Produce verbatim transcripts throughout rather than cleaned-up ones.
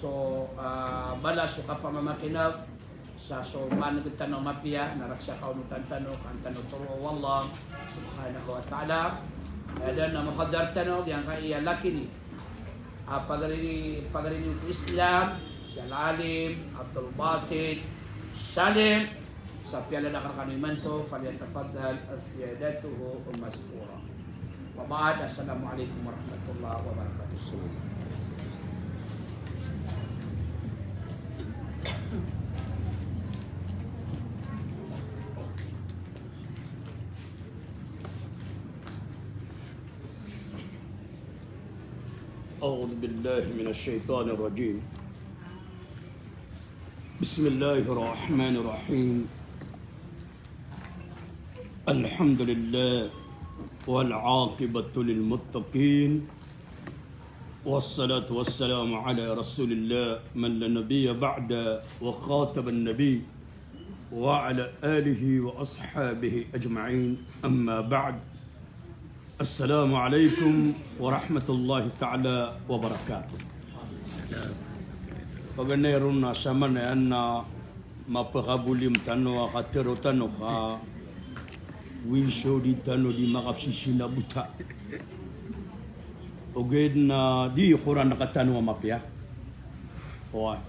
So, ah, balas o kapamamakineg sa so maneg tano a mapiya, na raksa kaonotan tano, ka an tano toroa o Allah subhanahu wa ta'ala. Aya dn a muhadar tano, giyangkaya laki niyo a pagari, pagari niyo ko Islam, si Al-Alim Abdul Basit Salim, sa piyalad akn rkano imanto, falyatafaddal siyadatuhu mashkura. Wa ba'd, assalamu alaikum warahmatullahi wabarakatuh. أعوذ بالله من الشيطان الرجيم. بسم الله الرحمن الرحيم. الحمد لله والعاقبة للمتقين، والصلاة والسلام على رسول الله من لا نبي بعده وخاتم النبي وعلى آله وأصحابه أجمعين، أما بعد. Assalamu alaikum warahmatullahi ta'ala wabarakatuh. Paganay ron na samanaya na mapakabolim tano a katero tano ka wiso di tano di makapsisinabota. Ogaid na di ko ran katano a mapiya. Oway.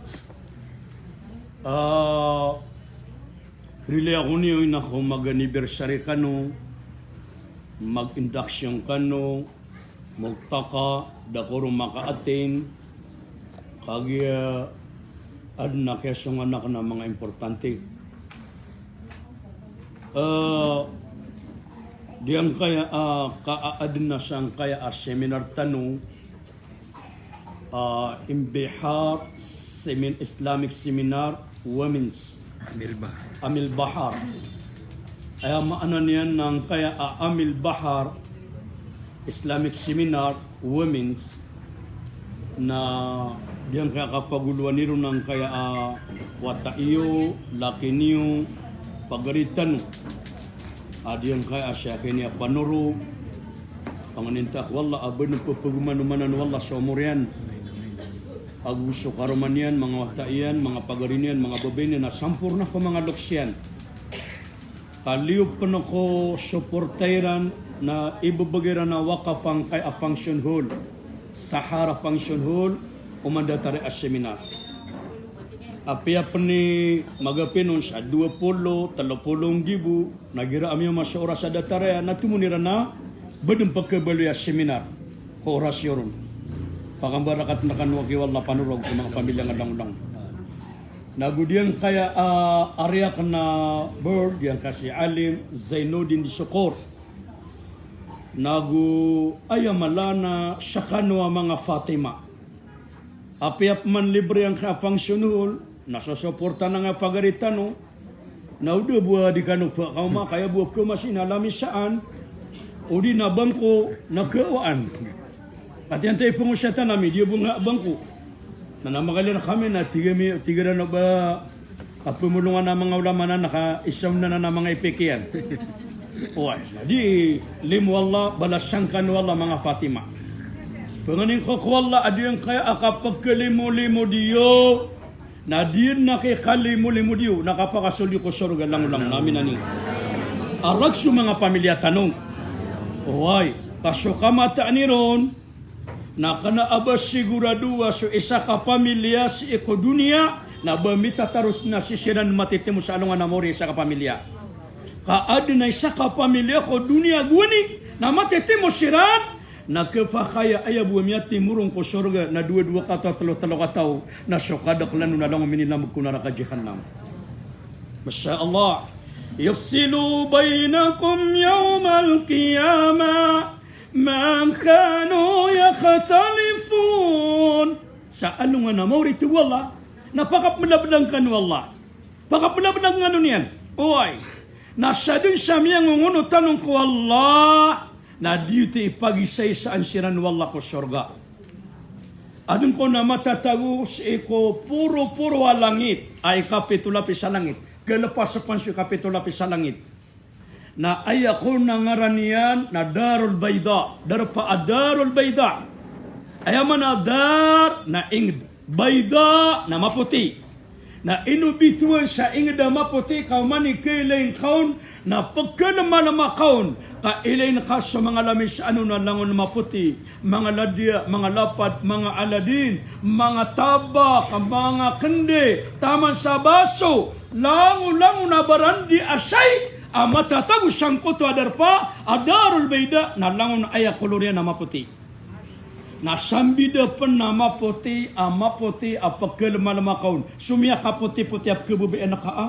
Ah, Rilai ako niyo ina ko mag-anniversary kano, mag-induction kano, multaqa, da ko ron maka-attend, kagiya adn a kiyasongan akn a manga importante. Eh, giyangkaya, ah, ka-, adn a sangkaya a seminar tano, ah, Imbihar Semin-, Islamic Seminar Women's. Amil Bahar. Amil Bahar. Aya maana niyan na angkaya a Amil Bahar Islamic Seminar Women's na giyangkaya kapagoloan iyo na angkaya a wata iyo, laki niyo, pagari tano. A giyangkaya a siyakini a panoro, panganin ta ko Allah a ba dn pphagomanomanan o Allah so omor iyan ago so karoma niyan, manga wata iyan, manga pagari niyan, manga babay niyan, na samporna ko manga loks iyan. Ka liyo pn ko soporta iran na ibbgay iran a wakaf angkaya a function hall, Sahara Function Hall, o mandatar a seminar. Apiya pn i magapinon sa dowa polo, tlo polo nggibo, na igira a miyama so oras a datar iyan, na tomo iran a ba dn pkhabaloy a seminar ko oras iyo ron. Pakambarakat na kano aki o Allah, panoro ago so manga pamilya nga langolangon. Na go giyangkaya a, ah, ari akn a board, giyangkaya si Alim Zainuddin Disokor. Na go aya mala na skano a manga Fatima. Apiya pman libre angkaya a function hall, na sosoporta angkaya a pagari tano. Na o da bo a di kano pkaoma, kaya bo a pkaoma sii na lamisaan, odi na bangko na kawaan. Ati anta i pngosatan ami, di bo nga bangko. Na, na makalir kami na tig ami, tig iran o ba a pmolongan a manga ulama na naka isa on na, na manga ipk iyan. Oway, na di limo o Allah, balasan kano o Allah manga Fatima. Pangnin ko ko Allah a giyangkaya a kapkhalimolimo iyo, na di na kikalimolimo iyo, na kapakasold iyo ko sorga langolangon. Amin, amin. Arag so manga pamilya tano. Oway, ka so kamataan iron, na kna a ba sigorado a so isa ka pamilya sii ko doniya, na ba mitataros na sii siran matitimo sa alongan a maori a isa ka pamilya. Ka adn a isa ka pamilya ko doniya gowani, na matitimo siran, na khapakay a aya bo a miyatimo ron ko sorga, na dowa-dowa kataw, tlo-tlo kataw, na so kadaklan on na langon minilamg ko naraka jahannam. Masha Allah. Yafsilu bainakum yawmal qiyamah. Man kanu yakhtalifun. Sa alongan a maori, tig o Allah, na pakapmbdabdaan kano o Allah. Pakapmbdabdaan kano niyan. Oway. Na sadn sa miyangongonot tano ko Allah, na di oto ipagisaisaan siran o Allah ko sorga. Adn ko na matatago sii ko poroporo a langit, a ikapito lapis a langit. Galpas pn so ikapito lapis a langit. Na aya kon a ngaran iyan na Darul Bayda, darpa a Darul Bayda. Aya maana a dar na ingd. Bayda na mapoti. Na ino bitowan sa inged a mapoti ka oman i kailay ngka on na pekelemalema ka on, ka ilay ngka so manga lamis ano na langon mapoti, manga ladiya, manga lapad, manga aladin, manga tabak, manga kende, taman sa baso, langolangon a barandi a shay a matatago sangkoto a darpa a Darul Bayda na langon aya kolor iyan a mapoti. Na sambi da pen a mapoti, a mapoti a pekelemalema ka on. So miyakapotipoti a pekebebeen ka a.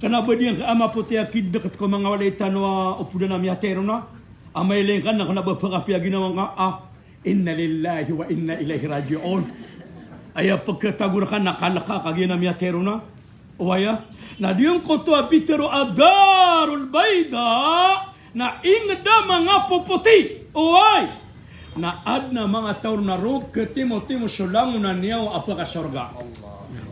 Kena ba di ngka a mapoti a kideket ko manga walay tano a opodan a miyatay ron a. A mailay ngka na kena ba pekapiya ginawa ngka a. Inna lillahi wa inna ilaihi raji'un. Aya peketago reka na kaleka ka giya na miyatay ron a. Oway a. Na giyangkoto a bitharo a Darul Bayda na inged a manga popoti. Oway. Na aden a manga taw na roo ketimotimo so langon a niyawa a pekasorga.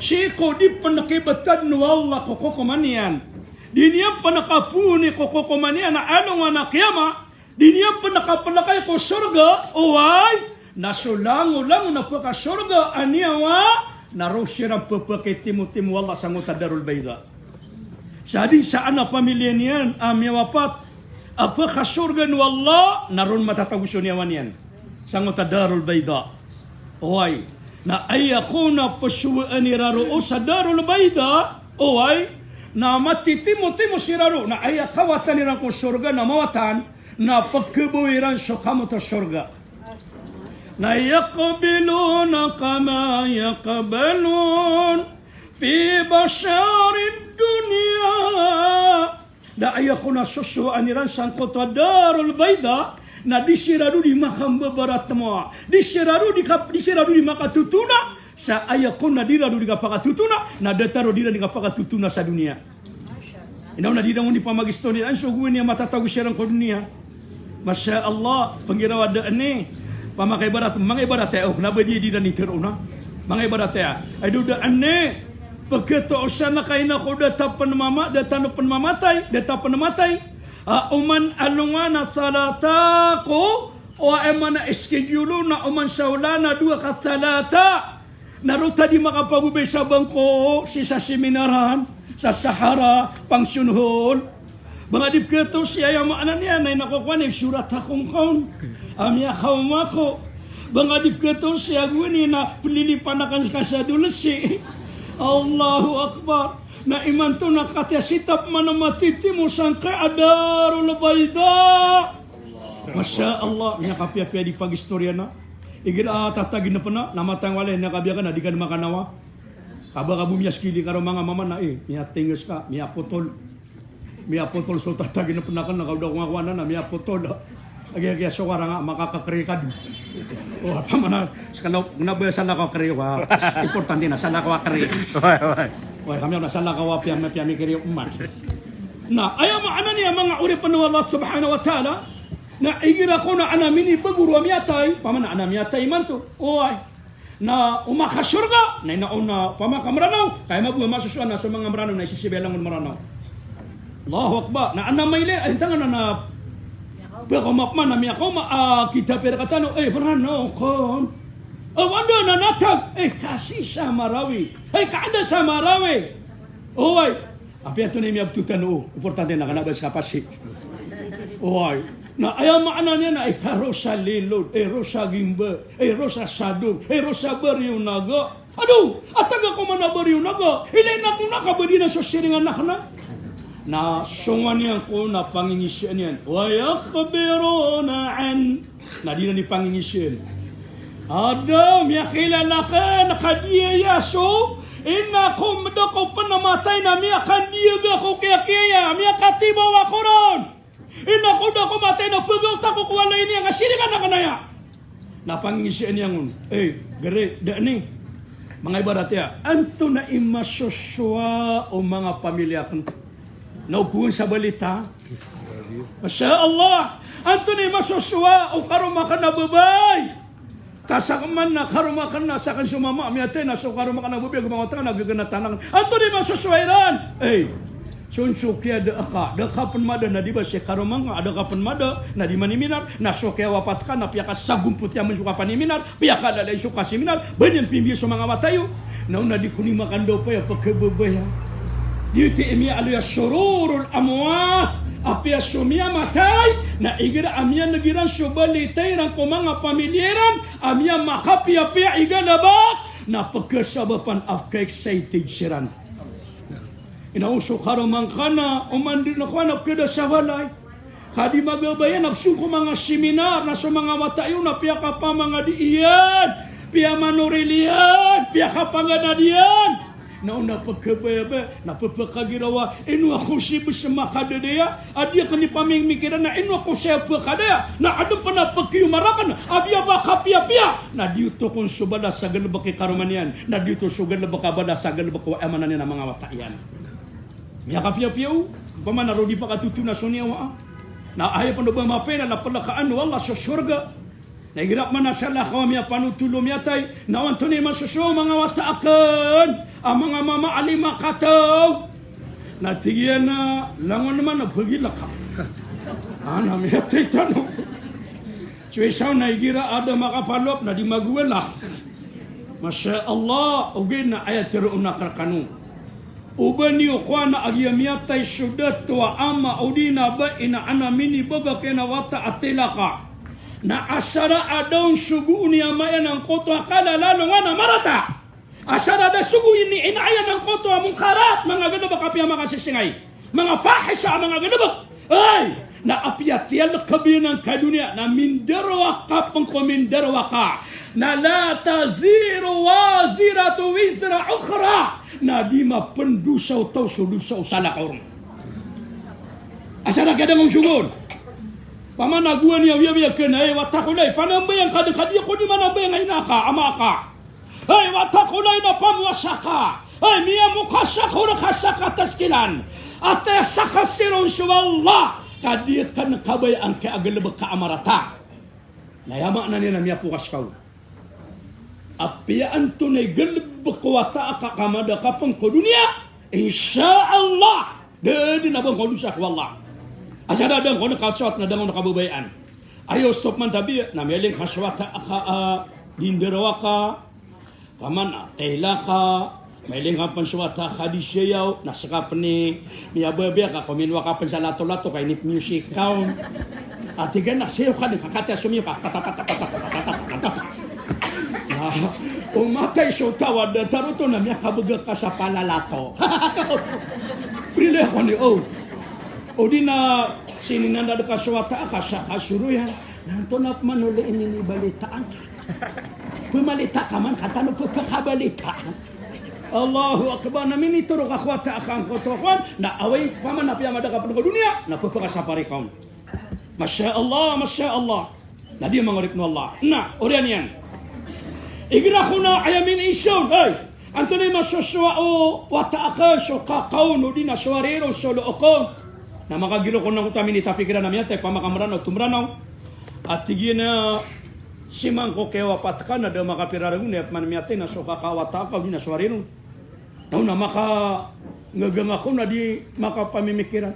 Sii ko di pen kibetaden o Allah ko kokoman iyan. Di niyan pen kapooni ko kokoman iyan a alongan a kiyama. Di niyan pen kapelekay ko sorga, oway, na so langolangon a pekasorga a niyawa, na roo siran pepekitimotimo o Allah sangkoto a Darul Bayda. Sa di sa ana pamiliya niyan a miyawapat a pekasorga o Allah, na roo matatago so niyawa niyan sangkoto a Darul Bayda. Oway, na aya kon a pesowaan iran roo sa Darul Bayda, oway, na matitimotimo siran roo, na aya kawatan iran ko sorga na mawatan, na pekebao iran so kamot a sorga. Na yaqbiluna kama yaqbalun fi basharid dunya. Na aya kon a sosowaan iran sangkoto a Darul Bayda, na di siran roo di makambabaratmowa, di siran roo di kap-, di siran roo di makatotona, sa aya kon a di ran roo di kapakatotona, na datar o di ran di kapakatotona sa doniya. Ino na di ran di pamagisto ni, an so gowani a matatago siran ko doniya. Masha Allah, penggiraw a da ane. Pamakaibarat, mangaibarat aya, o, kena ba di, di ran di tero na. Mangaibarat aya. Ay do da ane. Peketosan ka ina ko da ta pen mama, da tano pen mamatay, da ta pen matay. A, oman alongan a talata ko, o, a, aya maana schedule na oman sa olan a dowa ka talata. Na roo ta di makapagobay sa bangko, sii sa seminaran, sa Sahara, Function Hall. Ba nga di peketosi aya maana niyan, na ina ko kowan i sorat ako ngka on a miyakaoma ako. Ba nga di peketosi a gowani na pelilipan aken seka sa dolesi. Allahu Akbar. Na imanto na katiya sitap mana matitimo sangkai a Darul Bayda. Masha Allah, miyakapiyapiya di pagistoriya na. Igira a tatagin pen a, na matay ngka walay, na kabiya ka na di ka na makanawa. Kaba ka bo miyaskili ka roo manga mama na, eh, miyatingges ka, miyapotol. Miyapotol so tatagin pen aken na kaoda ko nga kowan na, miyapotol. Agi, agi, so karanga, makakakri ka di. O, apa mana, sekala, na ba salakaw a kri, wa, importante na salakaw a kri. Oway, oway. Oway, kami na salakaw a piyami, piyami kri, oman. Na, aya maana niyan manga oripen o Allah Subhanahu wa Ta'ala, na igira kon a ana minibagoro a miyatay, pamana ana miyatay imanto. Oway. Na o makasorga, na ina on a pamaka Meranaw, ka aya mabo a masosowa na so manga Meranaw na isisiba i langon Meranaw. Allahu Akbar. Na ana mailay, ay, tangan ana, pekaoma pman a miyakaoma, a, kita pira katano, eh, Meranaw kon. O, anda na natag, eh, kasi sa Marawi. Eh, ka anda sa Marawi. Oway. Apiya antonaa i miyabtotan o, importante na kena ba seka pasi. Oway. Na aya maana niyan na, eh, ka roo sa Lilod, eh, roo sa Gimba, eh, roo sa Sadong, eh, roo sa Barrio Naga. Ado, a taga ko man a Barrio Naga, ilay na ko na ka ba di na so siringan aken na. Na songowan iyan ko na pangingisian iyan. Wa yakhbiruna an Na di ran di pangingisian. Ada, miyakailala aken, ka di aya so, ina ko meda ko pen matay na miyakandiyag ako kiyakiya, miyakatibaw ako ron. Ina ko da ko matay na pegawt ako ko walay niyan, ka siringan aken aya. Na pangingisian iyan on. Eh, gari, da ni. Manga ibarat iya. Antonaa i masosowa o manga pamilya aken? Na ogowan sa balita. Masha Allah. Antonaa i masosowa o karoma aken a babay? Ka saken man na karoma aken na saken so mama a miyatay na so karoma aken a babay a gomangawat aken a gegenatan aken. Antonaa i masosowa iran? Eh. So, so kiyada aka, da ka pen mada na di ba si karoma ngka, da ka pen mada na di maniminar, na so kiyawapat ka na piyakasagompot iyan man so kapaniminar, piyakalalay so kasiminar, ba niyan pimbiya so manga wata iyo. Na o na di ko ni makandaw paya pekebebaya. Di ti miyaaloy a shururul amwat, apiya so miyamatay, na igira a miyaneg iran so balita iran ko manga pamilya iran, a miyamakapiyapiya i galebek, na pekesabapan a peka-excited siran. Ino so karoma ngka na, oman di na ko anak keda sa walay. Ka di magabayan a so ko manga seminar, na so manga wata iyo na piyakapamangadi iyan, piyamanoril iyan, piyakapanganad iyan. Na o na pekebebaya, na pepekagirawa, ino ako si bes makadadaya, a di ako ni pamimikiran na ino ako si pekadaya, na aden pen a pekiyomaraken, a biyabaka piyapiya, na di oto kon so balas a galebek i karoma niyan, na di oto so galebek a balas a galebek o aya maana niyan a manga wata iyan. Miyakapiyapiya o, opama na roo di pakatotona so niyawa. Na aya pen o ba mapiya na pelakaan o Allah so sorga. Na igira pman a salakaw a miyapanotol o miyatay, na o antonaa i masosowa o manga wata aken a manga mama a lima kataw. Na tig iyan a langon man a bagilaka. A na miyatay tano. So isa on na igira a da makapalop na di magowala. Masha Allah, ogaid na aya teroon akn rekano. O ba niyo kowan a giya miyatay so dato a ama odi na bai na ana minibagak iyan a wata a tilaka. Na asar a da on sogoon i ama iyan angkoto a kalalalongan a marata. Asar a da sogoon i ina iyan angkoto a mongkarat, manga galebek a piyamakasisingay. Manga fahisha a manga galebek. Ay, na apiya tiyalekeb iyan angkai a doniya, na mindarowaka pen ko mindarowaka. Na la taziru waziratun wizra ukhra. Na di mapendosa o taw so dosa o salakaw ron. Asar a kiyadang on sogoon. Opama na gowani a wiyawiya kena, eh, wata ko lay, panambayang ka di, ka di ako di manambayang a ina ka, ama ka. Hay, wata ko lay, na pamowasa ka. Hay, miyamokasa ko reka sa kataskilan. Ataya sa kasiron so Allah. Ka di ka kabaya angkai a galebek ka a marata. Na aya maana niyan na miyapokas ka on. Apiya antonaa i galebek o wata aka ka mada ka pen ko doniya, insha Allah, da den a ba ngka dosa ko Allah. Asar a da ngka on kasowat na da ngka on kababayaan. Aya stop man tabiya, na miyailay ngka so wata aka a di ndarowaka. Opama na tilaka, mailay ngka pen so wata ka di siyaw, na seka pen i miyababaya ka ko minowaka pen sa latolato ka inip music ka on. A tig iyan a siyaw ka di, ka katiya so miyaw ka, tatatata. Na o matay so taw a datar oto na miyakabegak ka sa palalato. Prilay ako ni, o. Odi na sininandad ka so wata aka sa kasoroyan. Na antonaa pman o lay ini ni balitaan. Pemalita ka man, ka tano pepekabalita. Allahu Akbar, na minitoro ka ko wata aka angkoto a kowan, na oway, opama na piyamada ka pen ko doniya, na pepekasapari ka on. Masha Allah, masha Allah. Na di manga oripn o Allah. Na, oriyan iyan. Igira ko na aya miniiza on, hay. Antonaa i masosowa o wata aka so kaka on odi na so ari ron so look on. Na makagilok on angkoto a minitapikiran a miyatay, opama ka Mranaw to Mranaw. A tig iyan a siman ko kiyawapat ka na da makapira ragon, aya pman miyatay na so kaka a wata aka odi na so ari ron. Na o na makangaganga ko na di makapamimikiran.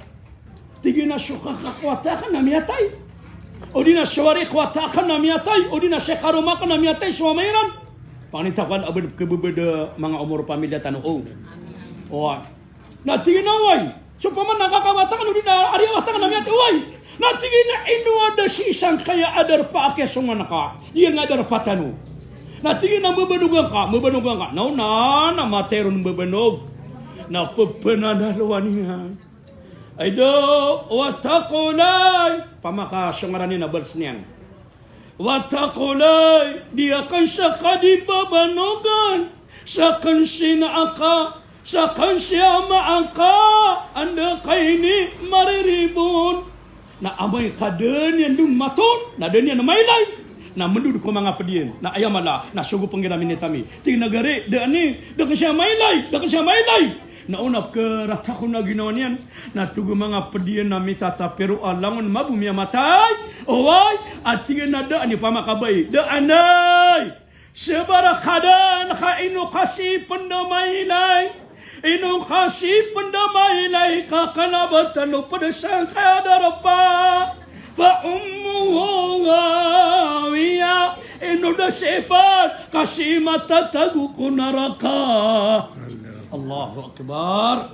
Tig iyan a so kaka ko wata aka na miyatay. Odi na so ari ko wata aka na miyatay. Odi na so karoma aka na miyatay so ama iran. Pangni ta ko a ba kebebeda manga omor o pamilya tano, o. Oway. Na tig iyan a oway. So opama na kaka a wata aka odi na ari a wata aka na miyatay, oway. Na tig iyan a ino a da sii sangkaya a darpa a kiyasongan ka. Aya nga darpa tano. Na tig iyan a mbabanogan ka, mbabanogan ka. Na o na, na matay ron mbabanog. Na pepenanalowan iyan. Ay da, wata ko lay. Opama ka so ngaran iyan a bals niyan. Wata ko lay, di akn sa ka di babanogan, sakn si ina aka, sakn si ama aka, anda ka ini mariribon. Na amay ka da niyan dn maton, na da niyan mailay. Na mndod ko manga pd iyan, na aya mala, na sogo pn igira minitami. Tig iyan a gari, da ani, da akn siya mailay, da akn siya mailay. Na o na pkharata ko na ginawa niyan, na togo manga pd iyan a mitatapiro a langon mabo miyamatay, oway, a tig iyan a da ani, opama ka bai, da anay. Sabar ka da, na ka ino ka sii pn da mailay. Ino ka sii pn da mailay ka kna ba tano pd sangkaya darpa, fa ummuhu hawiya. Ino da sii pn ka sii matatago ko naraka. Allahu Akbar.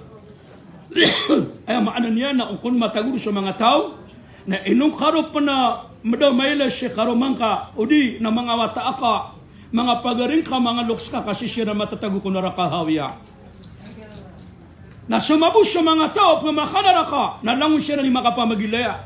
Aya maana niyan na o kon matagod so manga taw, na ino ka ro pn a mda mailay si karoma ngka, odi na manga wata aka, manga pagari ngka, manga loks ka, ka sii siran matatago ko naraka hawiya. Na so mabo so manga taw a pmakanaraka, na langon siran i makapamagilaya.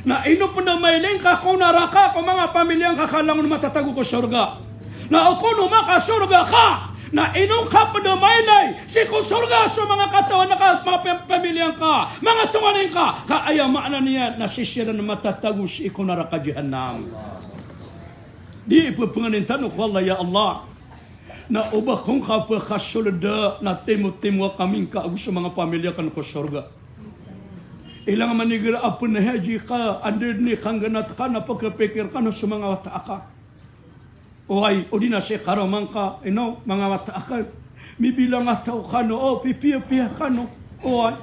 Na ino pn da mailay ngka ko naraka ko manga pamilya ngka ka langon matatago ko sorga. Na o kon o makasorga ka, na ino ngka pn da mailay sii ko sorga so manga katawan ka, manga pam-, pamilya ngka, manga tonganay ngka, ka aya maana niyan na sii siran matatago sii ko naraka jahannam. Di ipphangnin tano ko Allah, ya Allah, na o ba kon ka pkasold na timotimo kami ngka ago so manga pamilya kano ko sorga. Ilang maniger a pn a haji ka, anda dn i kangganat ka na pkhapikir kano so manga wata aka. Oway, odi na sii karoma ngka, ino, manga wata aka. Mibilang a taw kano, o, pipiyapiya kano. Oway.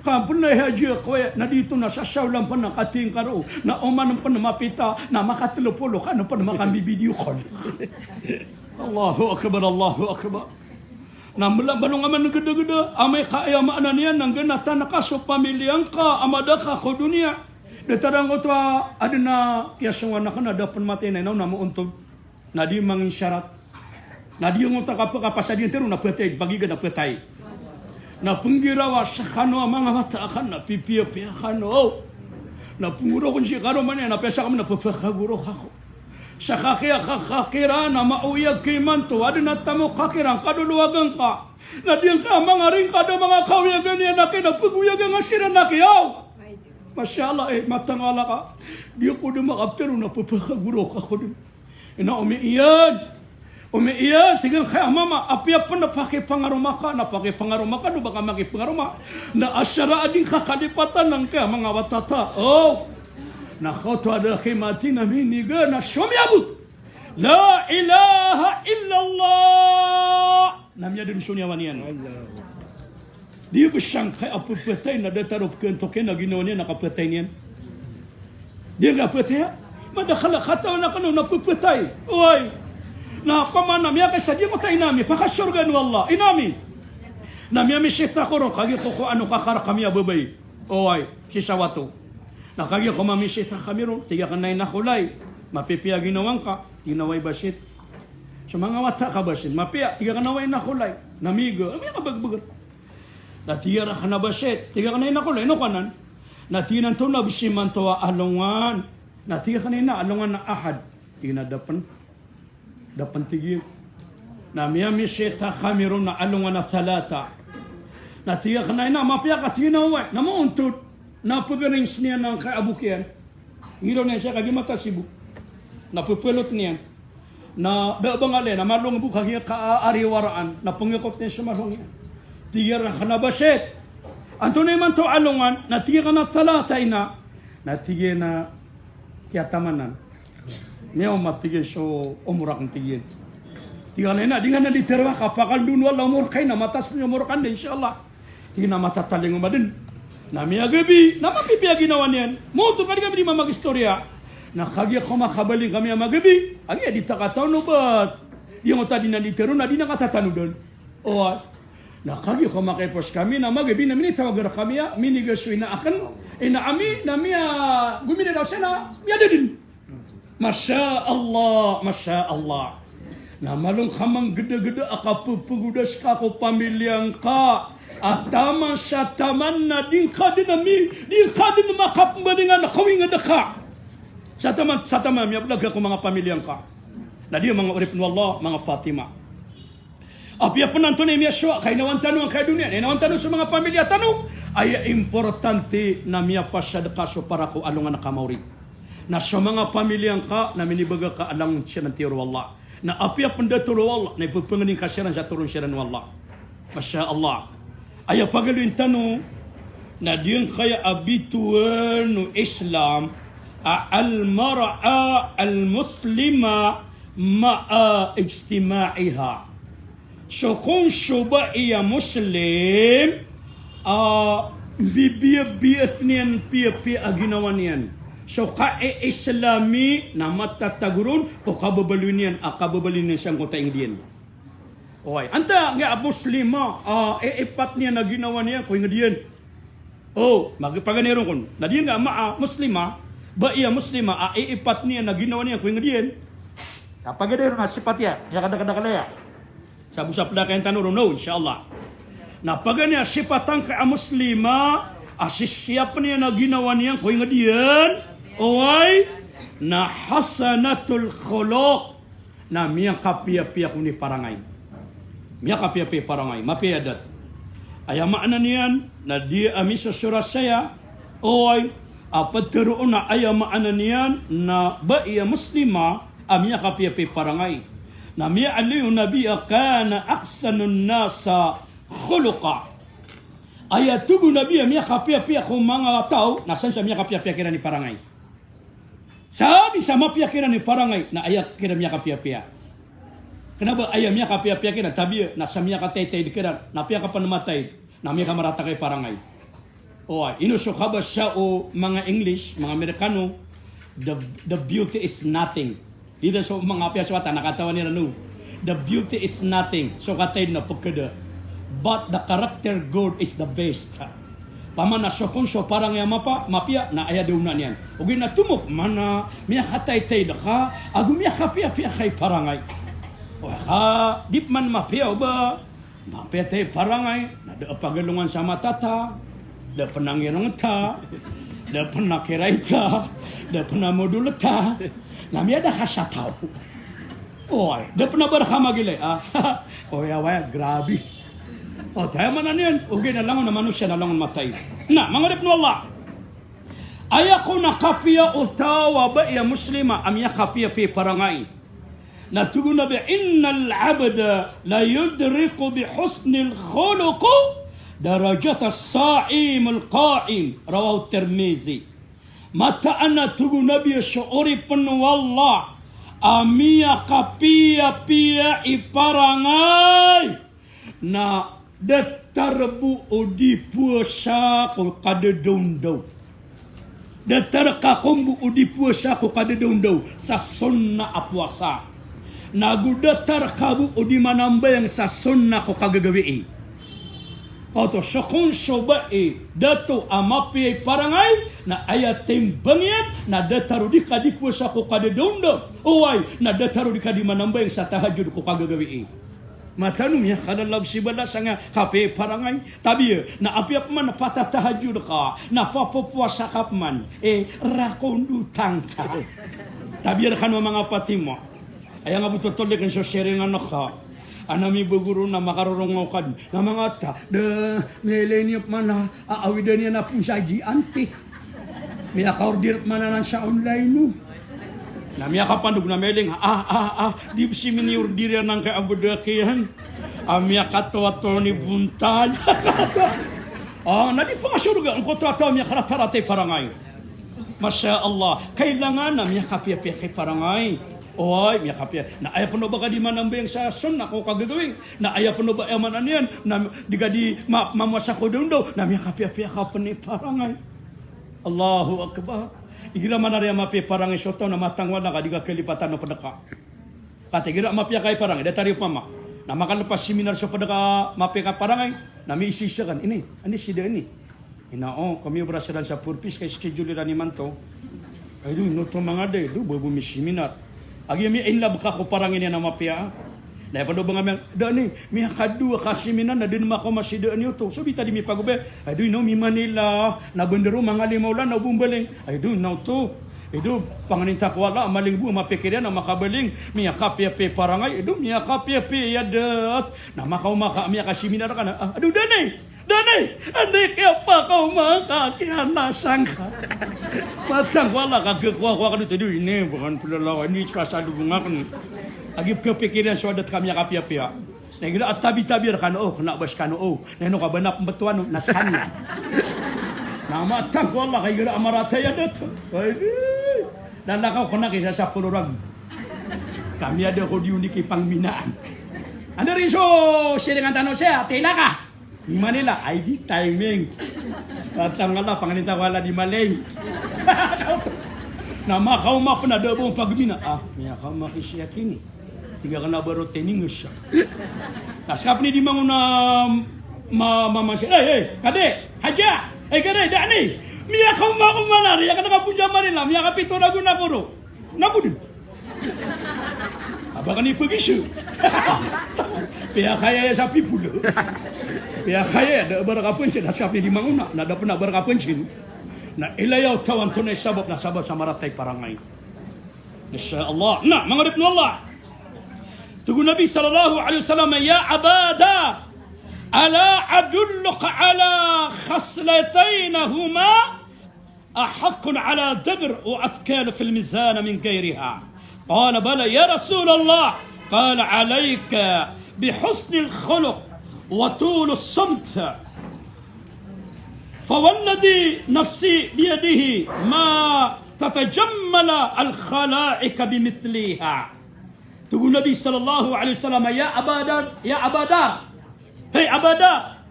Ka pn a haji ako aya, na di to na sasaolan pn a katii ngka roo, na oman pn mapita, na makatlo polo kano pn makambi-video call. Allahu Akbar, Allahu Akbar. Na mla ba ino nga man gdagda, amay ka aya maana niyan na nggnatan ka so pamilya ngka a mada ka ko doniya. Datar angkoto a adn a kiyasongan akn a da pn matay na ino na moontod. Na di manginsarat. Na di angkoto a kapakapasad iyan tero na phatay, pagiga na phatay. Na pnggirawa skano a manga wata akn na pipiyapiya kano. Na pnggorokn sii karoma niyan na piyasakn na pphakagorok ako. Sa kakiya ka, kakiya kiran a maoyag ka imanto, adn a tamok ka kiran, kadolowagan ka. Na di ngka mangaring ka da manga kaoyagan iyan aki na pgoyagan ka siran aki, aw. Masha Allah, eh, matangala ka. Di ako da makaptharo na pphakagorok ako dn. Ino, omi iyan. Omi iyan, tig iyan ka a mama, apiya pn na pakipangaroma ka, na pakipangaroma ka, o ba ka makipangaroma. Na asar a di ngka kalipatan angkaya manga wata ta. O. Na kaoto a da ki mati na miniga na somiyabot. La ilaha illallah. Na miyadn so niyawa niyan. Di bs angkaya a pphatay na datar o pkhantok iyan a ginawa niyan a kaphatay niyan. Di ngka phataya. Madakl a katawan akn on na pphatay. Oway. Na pamana miyakaisa di angkoto a ina mi, pakasorgaan o Allah. Ina mi. Na miyamisita ko ron, kagiya ko ko ano ka karkami a babay. Oway, sii sa wato. Na kagiya ko mamisita kami ron, tig akn a ina ko lay, mapipiya ginawa ngka, ginawa i basit. So manga wata ka basit, mapiya, tig akn a ina ko lay, na miga, miga ka bagbagr. Na tig akn a basit, tig akn a ina ko lay, ino ka nan? Na tig iyan antonaa bs imanto a alongan. Na tig akn a ina, alongan a Ahad. Tig iyan a da pn. Da pn, tig iyan. Na miyamisita kami ron na alongan a Talata. Na tig akn a ina, mapiya ka, tig iyan a oway. Na moontod. Na pgaring sii niyan angkaya a bok iyan. Ngiraw niyan siya kagiya matas i bok. Na pphalot iyan. Na da a bangal iyan, na malong bo kagiya ka a, ariwaraan. Na pngikot iyan so malong iyan. Tig iyan rkn a basit. Antonaa imanto a alongan, na tig akn a Talata ina. Na tig iyan a kiyatamanan. Miyaoma, tig iyan, so omor akn, tig iyan. Tig akn a ina, di nga na di tharoa ka, pakaldoon o Allah omor ka ina, matas pn i omor ka anda, insha Allah. Tig iyan a matatalingoma dn. Na miyagabi, na mapipiya ginawa niyan. Moontod ka di kami di mamagistoriya. Na kagiya ko makabaling kami a magabi, kagiya di ta katawan o ba. Di angkoto a di na di tharoon, na di na katatanodan. Oway. Na kagiya ko makaipos kami, na magabi na minitawag rkami a, miniga so ina akn, ina ami, na miya, gomidadaw siya na miyada dn. Masha Allah, masha Allah. Na malo ngka manggdagda a kapphagodas ka ko pamilya ngka a taman sa taman na di ngka dn ami, di ngka dn makapmbalingan a kawingd ka. Sa taman, sa taman, miyablag ka ko manga pamilya ngka. Na di manga oripn o Allah, manga Fatima. Apiya pn antonaa i miyasowa, kainawan tano angkaya doniya, inawan tano so manga pamilya tano, aya importante na miyapasad ka so para ko alongan a kamaori. Na so manga pamilya ngka na minibaga ka a langon siran tiyaro o Allah. Na apiya pn da toro o Allah, na ipphangningka siran sa toro siran o Allah. Masha Allah. Aya pagaloyin tano, na di angkaya a bitowan o Islam a al-mar'a al-muslima ma'a ijtima'iha. So kon so bai a Muslim a mbibiyabiyat niyan piyapiya a ginawa niyan. So ka-i-Islami na matatago ron ko kababaloy niyan a kababaloy niyan sangkoto a inged iyan. Oway, antaa giya a Muslima a iipat niyan a ginawa niyan ko inged iyan? O, magi paganay ron kon. Na di nga ma a Muslima, bai a Muslima a iipat niyan a ginawa niyan ko inged iyan. Na paganay ron a sipat iyan, aya kadakadakl iyan. Sa bo sa pdakayn tano ron, o, insha Allah. Na paganay a sipat angkai a Muslima a sisiyap niyan a ginawa niyan ko inged iyan. Oway, na hasanatul khuluq. Na miyakapiyapiya kon i parangay. Miyakapiyapiya i parangay, mapiya i adat. Aya maana niyan na di a misosorasaya, oway, a ptharoon a aya maana niyan na bai a Muslima a miyakapiyapiya i parangay. Na miyaaloy o Nabi a kana ahsanun nasi khuluqa. Aya tig o Nabi a miyakapiyapiya ko manga taw na san sa miyakapiyapiya kiran i parangay. Sa di sa mapiya kiran i parangay na aya kiran miyakapiyapiya. Kna ba aya miyakapiyapiya kiran, tabiya na sa miyakataytayd kiran, na piyakapn matay, na miyakamarata ka i parangay. Oway, ino so kabasa o manga English, manga Amerikano, the, the beauty is nothing. Di da so manga piya so wata na katawan iran o. The beauty is nothing. So katayd na pkhada. But the character good is the best. Pamana so kon so parangay a mapa, mapiya na aya da onan iyan. Ogaid na tomok man a miyakataytayd ka ago miyakapiyapiya ka i parangay. Oway ka, di pman mapiya o ba mapiya ta i parangay, na da a pagalongan sa mata ta, da pn a ngirng ta, da pn a kiray ta, da pn a modol ta, na miyada ka sa taw. Oway, da pn a ba rka magilay, a. Oway, oway, grabe. O, aya maana niyan, ogaid na langon a manosiya na langon matay. Na, manga oripn o Allah. Aya kon a kapiya o taw a bai a Muslima a miyakapiyapiya i parangay. Na tig o Nabi, innal abda la yudriku bi husnil khuluq darajatas sa'imil qa'im. Rawahu Tirmizi. Mataan a tig o Nabi a so oripn o Allah a miyakapiyapiya i parangay na datar bo o di powasa ko kadadawndaw. Datar ka kon bo o di powasa ko kadadawndaw sa sunnah a powasa. Nago datar ka bo o di manambayang sa sunnah ko kagagawii. Oto, so kon so bai, dato a mapiya i parangay, na aya timbang iyan, na datar o di ka di powasa ko kadadawndaw. Oway, na datar o di ka di manambayang sa tahajjud ko kagagawii. Mataan o miyakalalag si balas angkai a kapiya i parangay. Tabiya, na apiya pman patatahajjud ka, na papopowasa ka pman, e, rakondotan ka. Tabiya rkano a manga Fatima. Aya nga bo totol di kn so siringan ka. Ana mibagoro na makarorongaw ka dn. Na manga ta, da, miyailay niyo pman a, a, awidan iyan a pn sa G and T. Miyakaorder pman anan sa online o. Na miyakapandog na miyailay nga, a, a, a, di bo si miniorder iyan angkai a bdak iyan. A miyakatoatoon i bontal. O, na di pakasorga angkoto a taw a miyakaratarata i parangay. Masha Allah. Kailangan a miyakapiyapiya ka i parangay. Oway, miyakapiya. Na aya pn o ba ka di manambayang sa sunnah ko kagagawii. Na aya pn o ba aya maana niyan, na di ka di ma-, mamowasa ko dawndaw, na miyakapiyapiya ka pn i parangay. Allahu Akbar. Igira manari a mapiya i parangay so taw na matangwala ka di ka kalipatan o pd ka. Katii igira mapiya ka i parangay, datar iyo pman. Na makalpas seminar so pd ka mapiya ka i parangay, na miisaisa ka, ini, anda si Dani? Ino, o, kami obra siran sa Four Ps ka schedule iran imanto. Ay, do, ino oto manga da, do, ba bo miseminar. Agiya miyainlove ka ko parangay niyan a mapiya. Na aya pn o ba nga miya, Dani, miyakadowa ka seminar na da dn makaoma si Dani oto. So bita di mipagobay. Ay, do, ino mi-Manila, na bndaro manga lima olan na o bo mbaling. Ay, do, ino oto. Ay, do, pangnin ta ko Allah a maling bo a mapikir iyan a makabaling. Miyakapiyapiya i parangay. Ay, do, miyakapiyapiya i adat. Na makaoma ka, miyakaseminar ka na. A, ado, Dani. Dani, anda i kiyapakaoma ka, kiyanasang ka. Matang ko Allah ka, khakowa-kowa ka dito, do, ini, baka pn lalawan, ini, sa salubong akn. Agiya pkapikir iyan so adat ka miyakapiyapiya. Na igira a tabi-tabi rkano, o, kna ba skano, o. Na ino ka ba na pmbtowan, o, na skaniyan. Na matang ko Allah ka igira a marata i adat. Ay, di. Na lakaw ko na kisa sa polo rag. Kami ada ko di unik i pangminaan. Anda rin so siringan tano saya, Tilaka. Manila, ay di timing. At ang ala, panganita wala di maling. Na makaoma pn a da bo pagmina. Ah, miyakaoma ki siya kini. Tig akn a ba ro tininges. Na ska pn i di mangona ma-, mamansin. Hey, hey, kadi, haja. Hey, kadi, da ni. Miyakaoma ko Manila, riya ka na ka bo dn Manila, miyakapito ragon ako ro. Na bo dn. A ba kani pagisa. Piyakaya iya sa people. Piyakaya, da a ba rka pansin, na ska pn i di mangona, na da pn a ba rka pansin. Na ilaya o taw antonaa i sabap, na sabap sa marata i parangay. Masha Allah. Na, manga oripn o Allah. Tig o Nabi sallallahu alaihi wasallam, "Ya Aba Dar, ala adulluka ala khaslatayn huma ahaqqun ala dabr wa athqal fil mizan min ghayriha." Qala, "Bala ya Rasulullah." Qala, "Alayka bi husnil khuluq wa tulis samt." Fawalladhi nafsi biyadihi ma tatajammalu al-khalaiqu bimithliha. Tig o Nabi sallallahu alaihi wasallam, "Ya Aba Dar, ya Aba Dar. Hey, Aba Dar.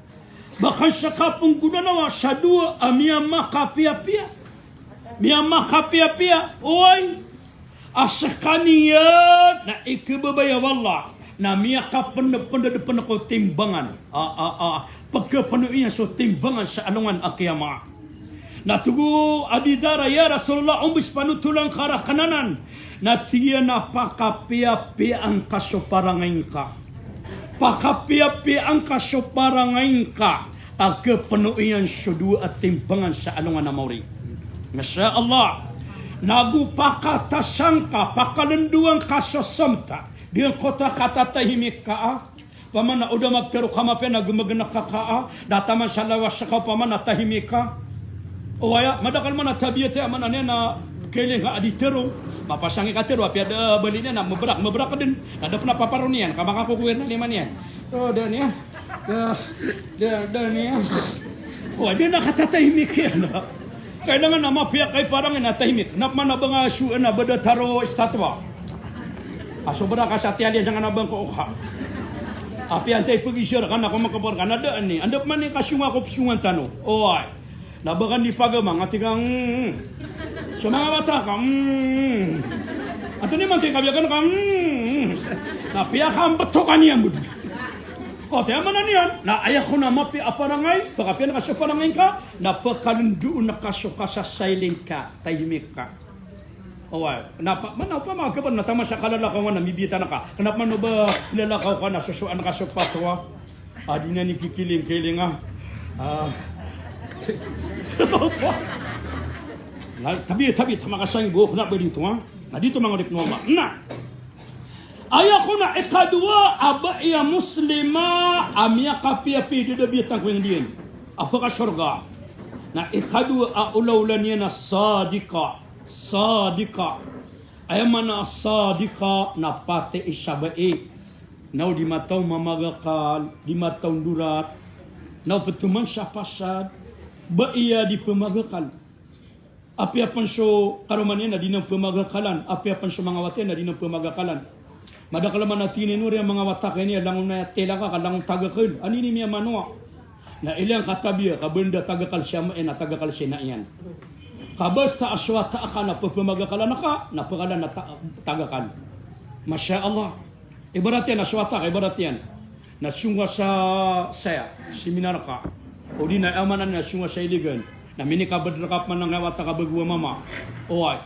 Ba ka ska pn gonanawa sa dowa a miyamakapiyapiya. Miyamakapiyapiya. Oway. A skaniyan na ikhababaya o Allah na miyakapndpnd pn ko timbangan. A, a, a, pkhapno iyan so timbangan sa alongan a kiyamat." Na tig o Abi Dar, "Ya Rasulullah, ombs panotolan ka rakn anan?" Na tig iyan a, "Pakapiyapiyaan ka so parangay ngka. Pakapiyapiyaan ka so parangay ngka. Ka khapno iyan so dowa a timbangan sa alongan a maori." Masha Allah. Nago pakatasan ka, pakalandowan ka so samt. Di ngkoto a katatahimik ka a. Opama na o da maptharo ka mapiya na gmgnk ka ka a. Da taman sa lawas ka opama na tahimik ka. Oway, madakl man a tabiat iyan, maana niyan na kailing ka a di tharo. Mapasang i katharo, apiya da bali niyan na mbrak, mbrak dn. Na da pn a paparoni iyan, ka makakokoir na lima niyan. O, da niyan. Da, da, da niyan. O, di na katatahimik iyan. Kailangan na mapiya ka i parangay na tahimik. Kna pman a ba nga so, na ba da tharo statwa. A sobra ka sa tiyali sa nga na ba ngka oka. Apiya antaa i pagizar ka na ko makapar ka na da ani. Anda pman i kasonga ko psongan tano. Oway. Na ba ka di pagama nga tig ka, mm. So manga wata ka, mm. Antonaa i mantay ka biyakan ka, mm. Na piyakambtokan iyan bo dn. O, tiya maana niyan. Na aya kon a mapiya a parangay, pakapiya ka so parangay ngka, na pakalandoon ka so kasasailing ka, tahimik ka. Oway, na pa, mana opama ka ba na taman sa kalalakaw nga na mibitan ka. Kna pman o ba lalakaw ka na sosoan ka so patwa. A di niyan i kikilingkilinga. A. Na, tabi, tabi, taman ka sa inggo, kna ba dito, ha? Na dito, manga oripn o Allah. Na. Aya kon a ikadowa a bai a Muslima a miyakapiyapiya i dadabiatan ko ingd iyan a pkasorga. Na ikadowa a olaola niyan a sadiqa. Sadiqa. Aya maana a sadiqa na pati i sabai. Na o di mataw mamagakal, di mataw ndorat. Na o ptoman sa pasad, bai a di pmagakal. Apiya pn so karoma niyan na di niyan pmagakalan, apiya pn so manga wata iyan na di niyan pmagakalan. Madakl man a tig iyan, ino ri a manga wata ka ini a langon a tilaka ka langon tagakl. Anini miyamanowa. Na ilay angka tabiya ka ba anda tagakal si ama iyan na tagakal si ina iyan. Ka basta a so wata ka na pphamagakalan ka, na pakalan a ta-, tagakal. Masha Allah. Ibarat iyan a so wata ka, ibarat iyan na song ka sa saya, seminar ka. O di na aya maana niyan na song ka sa Iligan. Na minikabd rka pman angkaya wata ka bago a mama. Oway.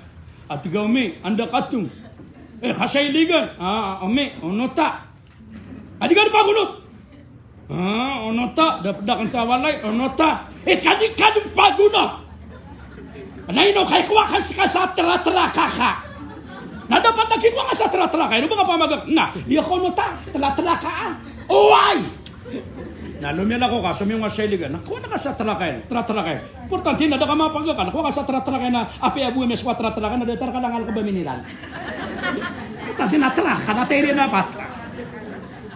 A tig a, "Omi, anda ka tong?" "Eh, ka sa Iligan." "Ah, Omi, onota." "A di ka di pagonot?" "Ah, onota, da pd akn sa walay, onota." "Eh, ka di ka di pagonot." "Na ino ka ikowa ka ska sa tratra ka ka?" "Na dapat a kikowa ka sa tratra ka, ino ba nga pamagak?" "Na, di ako onota, tratra ka a." "Oway!" Na lomiyalakaw ka, somiyong ka sa Iligan, na kowa na ka sa tratra ka iyan, tratra ka iyan. Importante na da ka mapagakal, kowa ka sa tratra ka iyan, na apiya bo iyan so tratra ka iyan, na datar ka langal ka ba mineral. Importante na tratra ka, na tiri na patra.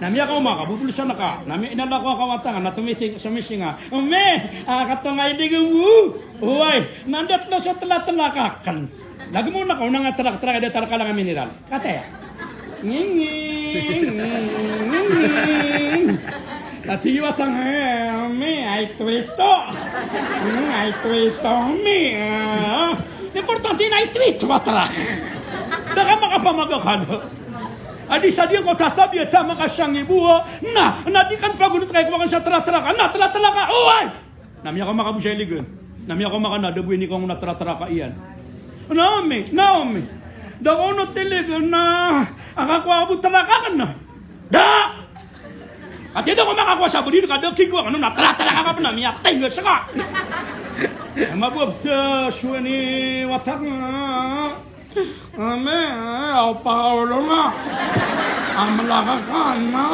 Na miyakaoma ka, bobolosan ka, na miyainalakaw ka wata nga, na tomiting, somising ka. "Omi, ah, katonga Iligan bo." "Oway, na anda tlo so tratra ka akn?" "Lagid mo na ka, onang a tratra ka, datar ka langal a mineral." Kataya. Ngingi, ngingi, Ati wata nga, eh, mi, ay twito. Hmm, ay twito, mi. Ah. Importante na ay twito a trak. Da ka makapamagakal. Adi sa di ko tatabi a tama ka sanggibo. Na, na di kan pagonot kay ko makan sa trak-trak. Na, trak-trak ka. Oway! Na miyakaoma ka bo sa iligan. Na miyakaoma ka na, da bo ini ko na trak-trak ka iyan. Naomi, naomi. Da ko onot iligan na, aka ko abo trak ka na. Da! Ati da ko makakowa sa bodi ka da kiko ka na trak-trak ka pn a miyatay nga ska. Mabobta suwani watak nga. Ame, aw pa olo nga. Amlaka ka na.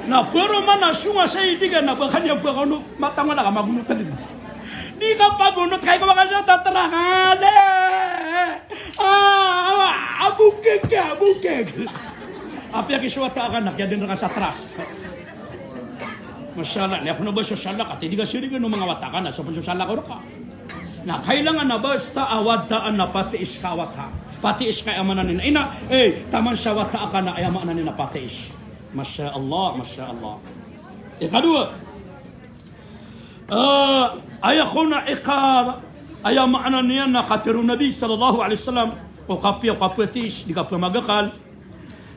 Na pero mana sunga sa idiga na baka niya baka ono matanga na ka magunot din. Di ka pagunot kay ko baka sa tatra ka de. Ah, abukeg ka, abukeg. Apiya kiswata ka na, kiya din ka sa trust. Masala, niya pn ba so salak, ati di ka sirigan o manga wata ka na, so pn so salak o rka. Na kailangan na basta a wata na patiis ka wata. Patiis ka aya maana niyan. Ina, eh, taman sa wata ka na aya maana niyan na patiis. Masha Allah, masha Allah. Ikadowa, eh, aya ko na ika, aya maana niyan na katero o Nabi sallallahu alaihi wasallam, o kapiya, o kapatiis, di ka pamagakal.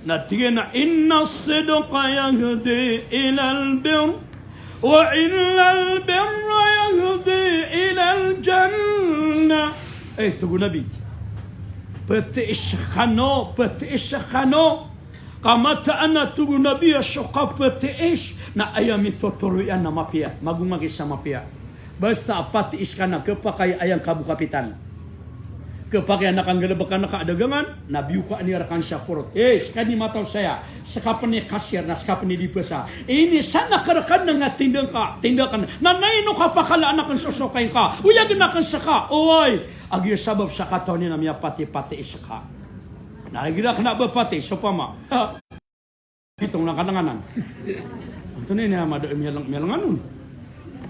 Na tig iyan a, "Inna as-sidqa yahdi ila al-birr, wa inna al-birra yahdi ila al-jannah." Eh, tig o Nabi. Patiis kano, patiis kano. Ka mataan a tig o Nabi a so kapatiis na aya mitotoro iyan na mapiya. Magomagi sa mapiya. Basta a patiis ka na, khapakay aya ngka bo kapital. Khapakay a na kanggalbk ka na ka dagangan, na biyoka niyan rka sa porot. Eh, skaniyan mataw saya, ska pn i cashier, na ska pn i dipasa. Ini sana ka rka na nga tinda ka, tinda ka na. Na ino kapakala aken so sokay ngka. Oyagn aken ska. Oway, a giya sabap sa katawan iyan a miyapatipatiis ka. Na igira kna ba patiis, opama. Pitong na kananganan. Antonaa ini a mada miyalang, miyalangan on.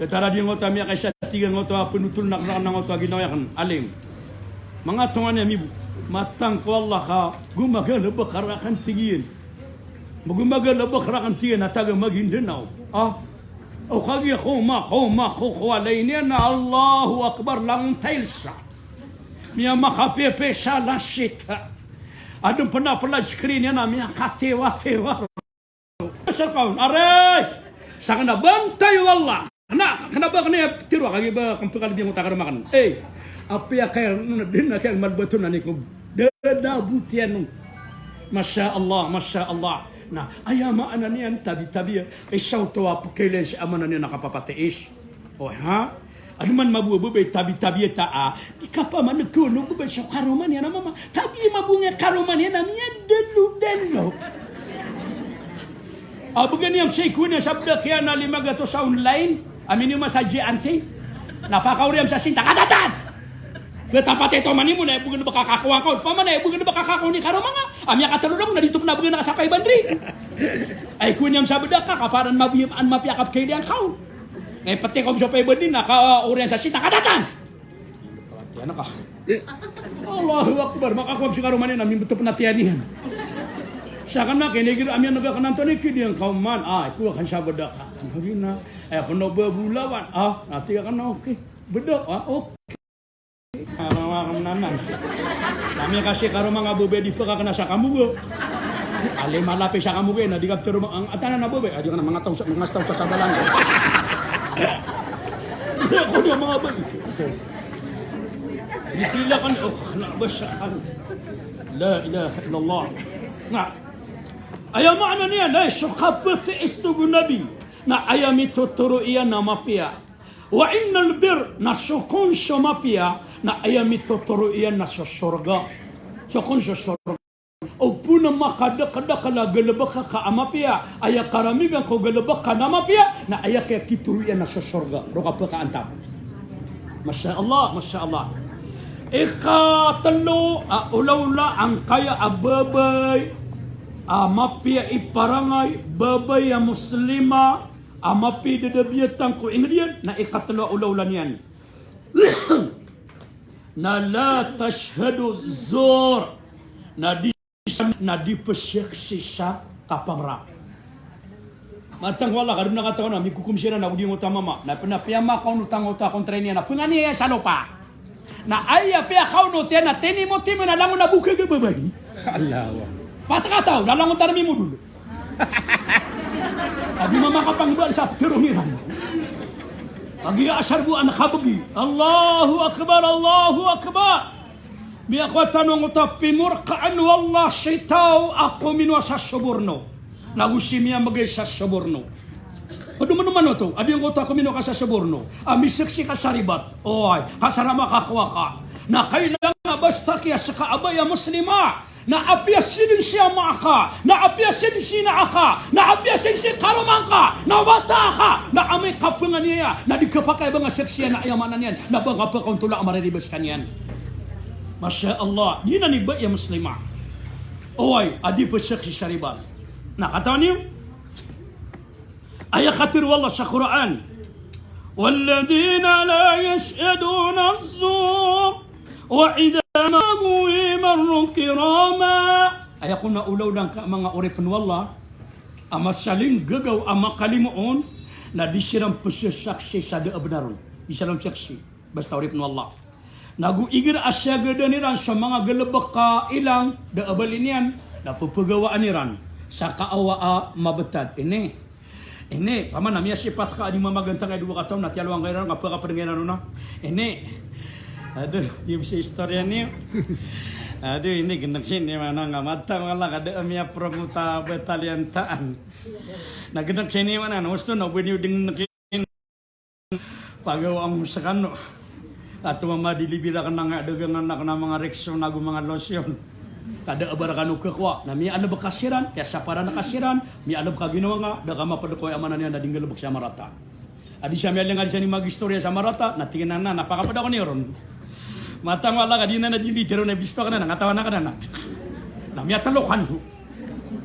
Kata radiya ngoto a miyakaisa, tiga ngoto a penotol na kena ngoto a ginawa iyan, alim. Manga tongan iyan mibo. Matang ko Allah ka gomagalebek raken, tig iyan. Gomagalebek raken, tig iyan, a taga Maguindanao. Ah. O kagiya ko ma, ko ma, ko, ko walay niyan na Allahu Akbar, langon tiles sa. Miyamakapepe sa lasit. Adn pn a flat screen iyan a miyakatewa-tewa. Sir kaon, aray! Sakn a bantay o Allah. Na, kna ba kna tiro, kagiya ba kmpakal biyan ko takar makan. Eh, apiya kay, na, dn na kay malbaton na ni ko. Dada butiyan. Masha Allah, masha Allah. Na, aya maana niyan tabi-tabi, eh, isa oto a pkhailay sa maana niyan na kapapatiis. O, ha? Adn man mabo a babay tabi-tabi ta a, di ka pman khaono babay so karoma niyan a mama. Tabi mabo nga karoma niyan a miyadalo-dalo. A, bgan iyan sa ikowa niyan sa bdak iyan a lima gatos sa online, a mini ma sa J and T. Na pakaori iyan sa sinta, katatan! Ba tapat ito manimo na, bgan ba kakakowa ka, pamana, bgan ba kakakowa ni karoma nga. A miyakatlo na mo, na di to pn a bgan a kasapay bandri. Ay, ikowa niyan sa bdak ka, kaparan mabiyan, an mapiya ka pkhailay iyan kaon. Na ipti ko so pay bandri, na kaori iyan sa sinta, katatan! Iyan ka. Allahu Akbar, makakowa si karoma niyan, na mimbto pn a tiyan iyan. Sakn a kinigira, a miyanega kn antonaa i kidi iyan kaon man, a, ikowa kn sa bdak ka. Hari na, ay, pn o babolawan, a, na tig akn a, okay. Bdak, a, okay. Karoma kn anan. Kami kasi karoma nga babay di pkakna sa kamoga. Alay malapi sa kamoga, na di ka ptero ang atanan a babay. Adi ka na manga taw sa, manga taw sa sabalan. Di ako na manga babay. Di pila kan, o, na basa kan. La ilaha illallah. Na, aya maana niyan, na, so kapatiis, tig o Nabi, na aya mitotoro iyan na mapiya. Wa innal birr, na so kon so mapiya, na aya mitotoro iyan na so sorga. So kon so sorga. O pn a makadakdakl a galbk ka a mapiya, aya karamigan ko galbk ka na mapiya, na aya kaya kitoro iyan na so sorga. Roo ka pkaantab. Masha Allah, masha Allah. Ikatlo a olaola angkaya a babay a mapiya i parangay, babay a Muslima, a mapiya i dadabiyatan ko ingd iyan, na ikatlo a olaola niyan. Na la tashhadu zur. Na di, na di psaksi sa Kapangra. Matang ko Allah, kadem na katawan a mikokom siran a odi ngota mama. Na pena piyamakaonot angkoto a kontra iyan a penganiaya sa lopa. Na aya piyakaonot iyan na tinimotimo na langon a bokeg a babay. Allahu Akbar. Patakataw, na langon tarmi modol. Adi mama kapangba sa pterong iran. Agi asar bo anak kabegi. Allahu Akbar, Allahu Akbar. Miyakowa tano angkoto a pimorkaan o Allah si taw a kominowa sa soborno. Nago si miyamegay sa soborno. Ped oman oto, adi angkoto a kominowa ka sa soborno. A miseksi ka sa ribat. Oway, ka sa rama ka kowa ka. Na kailangan a basta kiya seka a babay a Muslima. Na apiya sii den si ama aka, na apiya sii den si ina aka, na apiya sii den si karoma ngka, na wata aka, na amay ka penganiaya, na di ka pakay ba nga seksiya na aya maana niyan, na ba nga pekaontola a maririba sekaniyan. Masha Allah, giyanan i babay a Muslima. Oway, a di peseksi sa ribat. Na katawan iyo, aya katharo o Allah sa Qur'an, "Walladhina la yashhaduna az-zur wa idha marru marru kirama." Aya kon a olaola ngka a manga oripen o Allah a masalinggagaw a makalimoon, na di siran pesesaksi sa da a benar on. Di siran seksi. Basta oripen o Allah. Nago igira a siyagadan iran so manga galebek a ilang, da a bali niyan, na pepegawaan iran sa kaawa a mabetad. Ini, ini, paman a miyasipat ka a di mamagantang a dowa kataw na tiyalowan ka iran, kapakapadenga iran ona. Ini, adoh, di bisa istorya niyo. Adoh, ini genek ini mana nga mata, wala ka da a miyapromote a betad iyan taan. Na genek ini mana, na osto na bini udeng genek ini. Pagawa mo sekano. Ato mama di libira kena nga dagangan na kena manga Rexona ago manga lotion. Ka da a ba rekano kekowa. Na miyalebek ka siran, kiyasaparan ka siran, miyalebek ka ginawa nga, da ka maped ko aya maana niyan na di nggalebek sa marata. A di sa miyalinga di sa ni magistorya sa marata, na tig iyan a na, na pakaped ako niyo ron. Matang o Allah ka di na na di mbitero na bisto ka na, na katawan ka na na. Na miyatelo kano.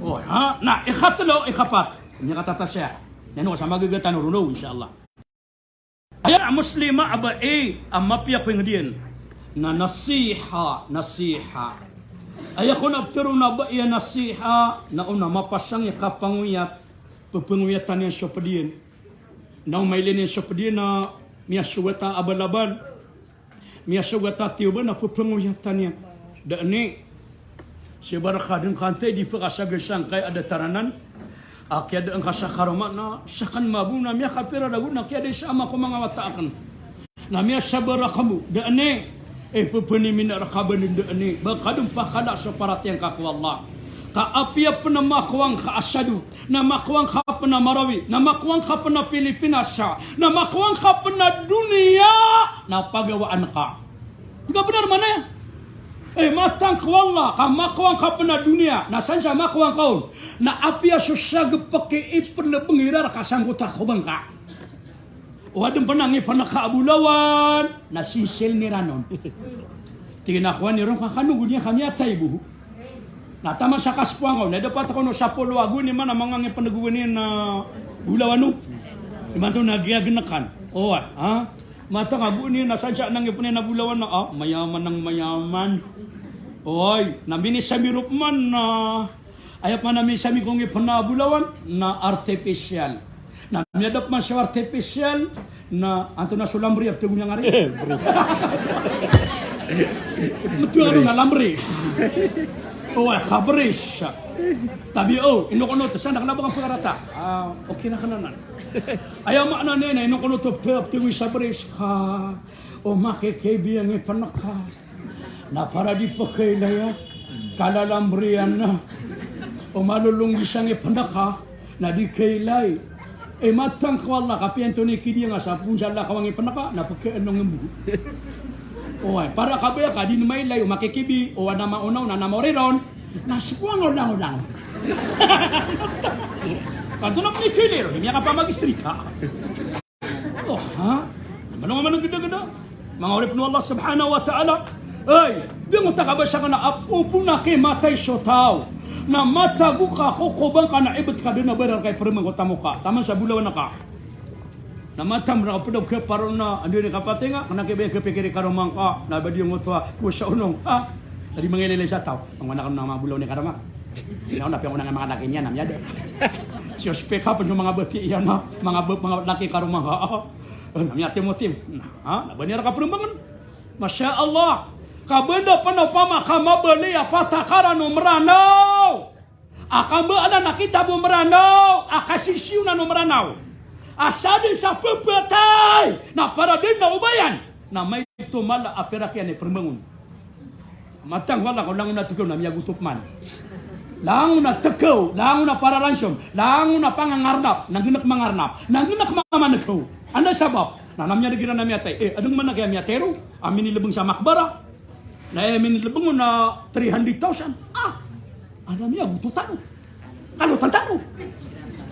O, ha? Na, ikatelo, ikapat. Miyakatatasiya. Nano ka sa magagatan o rono, insha Allah. Aya a Muslima a babay a mapiya ko inged iyan na nasiha, nasiha. Aya kon a petero na babay a nasiha, na ona mapasang i kapangoyat, pepengoyatan iyan so ped iyan. Na o mailay niyan so ped iyan na miyasogat a abal-abal. Miyasogat a tiyoba na pepengoyatan iyan. Da ini, sibaraka den kantay di pekasaga sangkay a da taranan. A kiyada angka sa karoma na, sakan mabo na miyakapira ragon na kiyada sa ama ko manga wata aken. Na miyasabar a kamo, da ini, eh, pepenimin a rekaban da ini, ba ka den pakala so paratiyaya ngka ko Allah. Ka apiya pen a makowa ngka a Sado, na makowa ngka pen a Marawi, na makowa ngka pen a Pilipinas, na makowa ngka pen a doniya, na pagawaan ka. Di ka benar mana? Eh, matang ko Allah, ka makowa ngka pen a doniya, na san sa makowa ngka on. Na apiya so sagep a ki ipen lebeng irar ka sangkoto a koba ngka. O aden pen a ngipen ka a bolawan, na sinsil iran on. Tig iyan a kowa niyo ron ka kano go niyan ka miyatay bo. Na taman sa kasepoan ka on, na dapat ka on o sapolo ago niyan man a manga ngipen go niyan a bolawan o. Imanto na giya genekan. O, ha? Matang ago niyan na san sa ngipen iyan a bolawan na, ah, mayaman ang mayaman. Oy, na minisami rop man na, aya pman a minisami ko ngipen a bolawan na artificial. Na miyadap man so artificial, na antonaa so lambri a ptego niyan ari? Eh, bris. Betul ano na lambri? O, eh, kabris. Tabi o, ino kono to, san da kena ba ka pekarata? Ah, okay na kena nan. Aya maana niyan na ino kono to pte-, ptego i sa bris ka. O makikibiyang i peneka. Na para di pekailaya, kalalambriyan na. O malolonggisang i peneka, na di kailay. Eh, matang ko Allah, ka piyanto ni kidiyang a sa pon sa lakawang i peneka, na pekaenong embo. O, ay, para kabaya ka, di na mailay, o makikibi, o ana maonaw, na ana maoriron. Na sepoan o langolangon. Kanto na pnikili ron, miyakapamagistrita. O, ha? Mano nga mano geda-geda? Manga oripen o Allah subhanahu wa ta'ala. Ay, di ngota kabasa ka na apo, apo na kimatay so taw. Na matago ka ko koba ngka na ibet ka den a barar ka i permen ko tamoka. Taman sa bolawan ka. Na matam na kapedog ka paron na, andi ni kapatinga, kena kibaya kepikiri karoma ngka, na ba di ngoto a, kosa onong, ha? Tadi mangilaylay sa taw. Ang mana ka na mabolawan i karoma. Na, na piyangona nga manga laki niyan na miyada. Siyospek ka pn so manga bati iyan na manga ba-, manga laki karoma ngka. Na miyatimo-timo. Na, ha? Na ba niyan rka prmbngan. Masha Allah. Ka banda pn opama ka mabaloy a patakaran o Mranaw a kambaalan a kitab o Mranaw a kasisiyonan o Mranaw a sadn sa pphatay na para dn na obayan. Na maito mala a pirak iyan i prmbngon. Matang wala ko langon a tkaw na miyagoto pman. Langon a tkaw, langon a pararansom, langon a pangangarnap, na nggnk mangarnap, na nggnk mamankaw. Anda sabap? Na, na miyadg iran a miyatay. Eh, adn man a kaya miyatay ron a minilbng sa makbara. Na aya minilbng on na three hundred thousand. Ah! Anda miyagoto tano? Kalotan tano.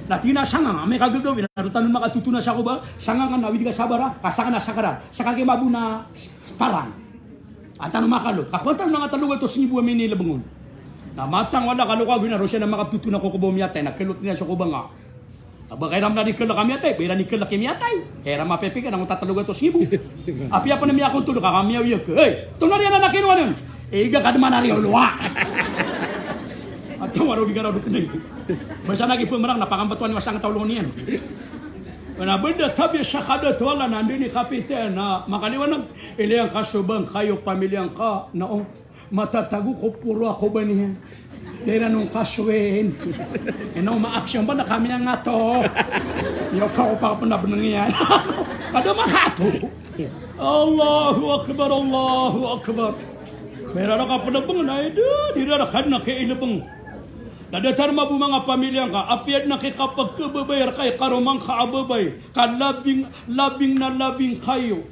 Na tig iyan a sangkang, amay ka gagawii na roo tano makatotona sa kobang, sangkang na awid ka sa bara, ka sangkang na sakarat. Saka ki mabo na parang. An tano makalot. Ka kowan tano na nga talo gatos ngibo a minilbng on. Na matang wala ka lokagoy na roo siya na makatotona ko kobang o miyatay, na kalot iyan so kobang a. Ba ka iran mla di kalk a miyatay, ba iran di kalk i miyatay. Ka iran mapipikir na ngota talo gatos ngibo. Apiya pn a miyakontol ka, ka miyawiyak. Hey, tonaa riyan a anak iyan? Iga ka dn man a riyo lowa. Ato waro di ka raw doknay. Basa na ki pmrang na pakambtowan iyan a sangkang taw longon iyan. Na banda tabiya sa kadato a Allah na anda ini kapita na makaliwanag. Ilay angka so bangkay o pamilya ngka na o matatago ko poro a kobang iyan. Dairan on kasowin. Ino ma-action ba na kami ang ato. Iyo ka opak pn a bnng iyan. Kada makato. Allahu Akbar, Allahu Akbar. Mera raka pn a bng na ida, di rara ka dn a kailbng. Na datar mabo manga pamilya ngka, apiya dn a kikapagkababay rka i karoma ngka a babay, ka labing, labing na labing kayo.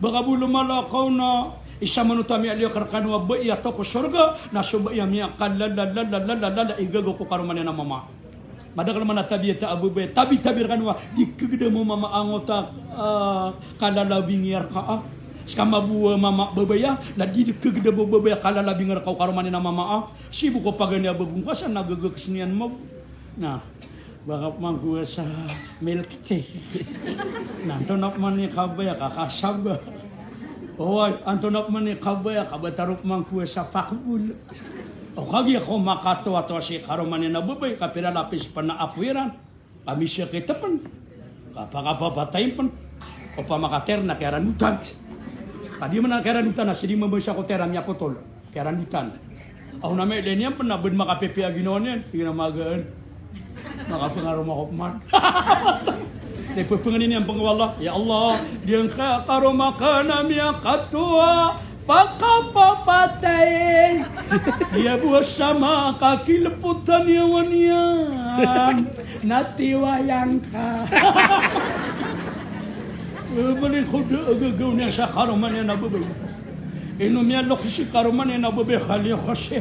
Ba ka bo lomala kaw na isa man o tamiya liyo ka rkano a bai a taw ko sorga, na so bai a miyakalalalalalalala i gagaw ko karoma niyan a mama. Madakl man a tabiya ta a babay, tabi-tabi rkano a di kagdam o mama angkoto a, ah, kalalabingi rka a. Ska mabo a mama babay a, na di kagdam o babay a kalalabingi rka o karoma niyan a mama a. Sii bo ko paganay a babong ka sa na gagaks niyan mabo. Na, ba ka pman ko sa milk tea. Na, antonaa pman i kabaya ka, ka saba. Oway, antonaa pman i kabaya ka, ba taro pman ko sa pakbol. O kagiya ko makatoatoa si karoma niyan a babay, ka pira lapis pn a apo iran. Ka misakit pn. Ka pakapapatay pn. Opama ka tayr na kiyaranotan. Ka di man a kiyaranotan na sii di mabasa ko tayr a miyapotol. Kiyaranotan. Aw na miyada niyan pn na bd makapipiya ginawa niyan. Tig iyan a magaan. Makapangaroma ko pman. Di pphangnin iyan pn ko Allah. Ya Allah, di angka karoma ka na miyakatoa, pakapapatay. Iya bo a sama ka kilpotan iyan wan iyan. Na tiwayang ka. Bali ko da a gagaw niyan sa karoma niyan a babay. Ino miyalok si karoma niyan a babay, kaliyo kasi.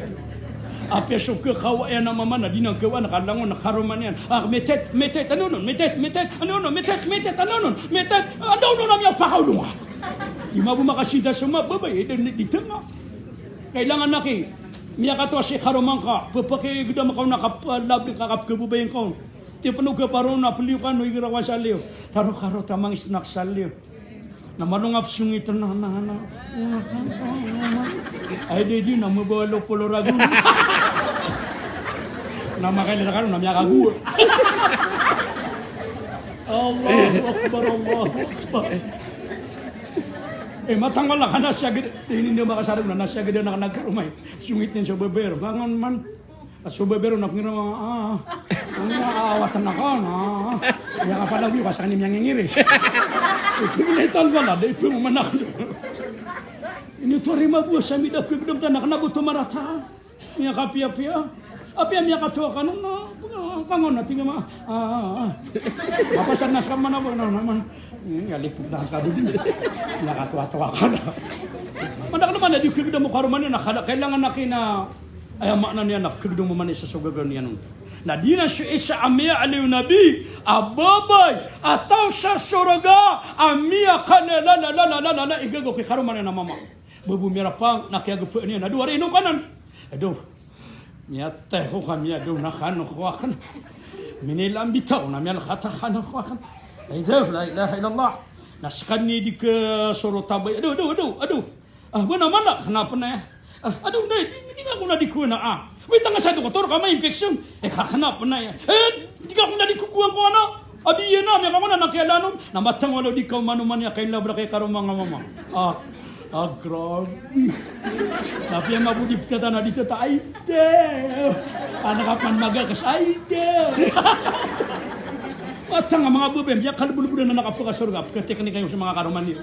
Apiya so kakawa iyan a mama na di niyan kawaan ka langon a karoma niyan. Ah, mitit, mitit, ano non, mitit, mitit, ano non, mitit, mitit, ano non, mitit, ano non a miyapakaolong ka. Di mabo makasinta so mama, babay, eh, di, di tanga. Kailangan na ki, miyakatoa si karoma ngka, pphakigdam ka on a kap-, ah, labing ka kapkababay ngka on. Tiyopen o gaparo na peliyo kano igira wa sa liyo. Taro karo ta mangisnak sa liyo. Na malongap songit na, na, na. Ay, di, di, na mabalo polo ragon. Na makailay kano, na miyakagowa. Allahu Akbar, Allahu Akbar. Eh, matanggal na ka na siya gede. Ini niyo makasarap na, na siya gede na ka nagkaromay. Songit niyan so babay ro. Bangon man. A so babay ron na pengirang, ah, ah, ah, awatan ako, ah. Iya ka pala wiyo ka sakn i miyangingiri. Ipengnetan pala, da ipeng o manak. Ini to rima buwa sa mida ko ibdam ta na kena bo to marata. Miyakapiyapiya. Apiya miyakatowa kano na, kangon na tig a ma, ah, ah, ah. Mapasad na ska man ako, na, na, man. Ini, alipog na ka dodi. Miyakatowa-towa kano. Manak naman, na di ko ibdam o karoma niyan, na kala-, kailangan na kina Aya maana niyan na kegedong mamani sa so gagaw niyan on. Na di na so isa a miyaaloy o Nabi a babay a taw sa sorga a miyakalalalala i gagaw ki karoma niyan a mama. Ba bo miyarapang na kiyagepaan iyan a dowa ri ino kanan. Adow. Miyatay ko ka miyadaw na kano ko aken. Minilambitaw na miyalekata kano ko aken. La ilaha, la ilaha illallah. Na sekaniyan di kesoro tabay. Adow, adow, adow, adow. Ah, ba na mala, kena pen aya. Ah, ado na, di, di nga ko na di ko na, ah. Wait, tanga sa doktor ka ma-infection. Eh, kakna pn na ya. Eh, di nga ko na di ko kuwan ko ana. Abi iyan na, miyaka ko na nakiyalan on. Na matang wala di ka umano man ya kain labra kay karoma nga mama. Ah, ah, grabe. Tapi ang mabudi ptata na di tata, ay, de. Anak apan magakas, ay, de. Matang a manga babay, miyakalbulbul na nakapakasorga, pkateknik kayo sa manga karoma niyo.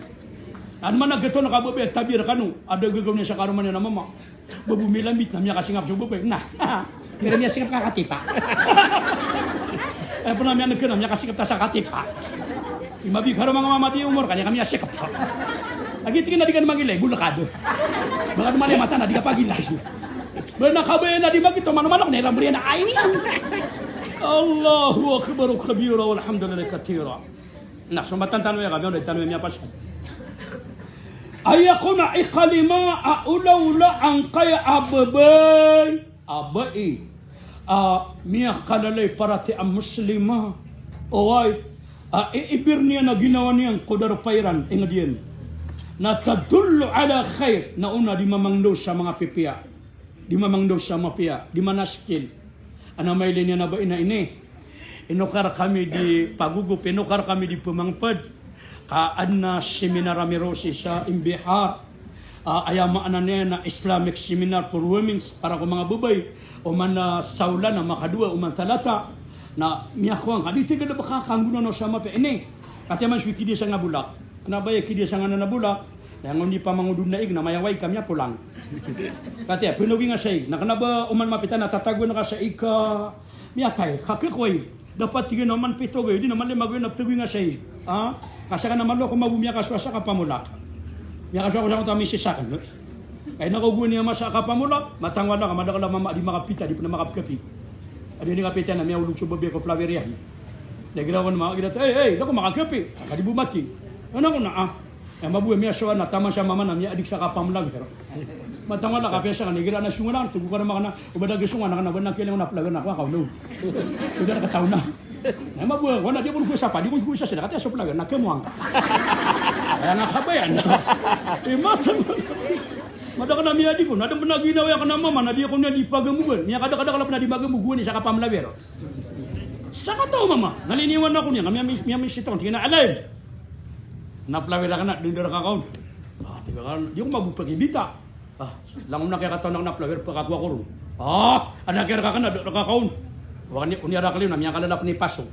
Ano man a gito na kababay, tabi rkano, ada gagaw niya sa karoma niya na mama. Babo milambit na miyakasingap so babay. Na, kira miyasingap ka katipa. Eh, pna miyaneg ka na miyakasingap ta sa katipa. Imabi karo manga mama di umor ka, niyan ka miyasingap. Lagi tingin na di ka na magilay, bulkado. Baka duman mata na di ka pagilay. Bana kabaya na di magito, mano-mano ka na iram beriyan na, ay, niyan. Allahu akbar kabira, walhamdulillahi kathira. Na, so matan tano iya kami, oda tano iya miyapasad. Aya ko na ikalima a olaola angkaya a babay, a bai, a miyakalalay parati a Muslima. Oway, a iibir niyan a ginawa niyan ko darpa iran, ingd iyan. Na tadullu ala khair, na ona di mamangndo sa manga pipiya. Di mamangndo sa mapiya, di manaskil. Ana mailay niyan a bai na ini. Inokar kami di pagogop, inokar kami di pmangpd. Ka adn a seminar ami roo sii sa Imbihar. Ah, aya maana niyan na Islamic seminar for women, para ko manga babay. Oman na Saula na makadowa, oman Talata. Na miyakowa ngka, di tig a da ba ka kanggonaan o sa mapiya ini. Katiya man so ikidiya sa nga bolak. Kna ba iya kidiya sa nganan a bolak. Na aya ngka on di pamangodod na ig na mayaway ka miyapolang. Katiya, pinogi nga sa ig. Na kna ba oman mapita na tatagoan ka sa ig ka miyatay, ka khakowa ig. Dapat tig iyan a oman pitogi, di na mali magoy na pitogi nga sa ig. Ha? Ka sakn na malo ko mabo miyakasowa sa kapamolak. Miyakasowa ko sa ngoto a misis akn. Kay na ko gowani a masa a kapamolak, matang wala ka, madakl a mama a di makapita, di pn a makapkapi. A di niyan kapita na miyaolog so babay ko flower iyan. Na igira ko na makagira, "Ey, ey, da ko makakapi." Ka di bo mati. Ana ko na, ah. Aya mabo a miyasowa na taman sa mama na miyaadik sa kapamolak. Matang wala ka, piyasa ka na igira na songowan, togo ka na makana, o ba da gi songowan, na kna ba na kiyaling na flower na ko, akaw no. Sudah ka taw na. Na aya mabo a, ko na di ko ko sapa, di ko ko sasira, katiya so flower na khamoang. Aya nga kabaya na. Eh, matang. Madakl a miyaadik on, na da pn a ginawa iyan kna mama, na di ako niyan di pagamogan. Miyakadakadakl a pn a di magamogan, isa ka pamlawer. Sakataw mama, na liniwan ako niyan, ka miya-, miyamisita on, tig iyan a, "Alay." Na flower akn na, dn da rka kaon. Ah, tig akn, di ako mabopag i bita. Ah, langon na kiyakataw na kna flower, pakakowa ko ron. Ah, adn a kiyarka akn na, da rka kaon. Wakn i, oni a rakl iyo na miyakalala pn i paso.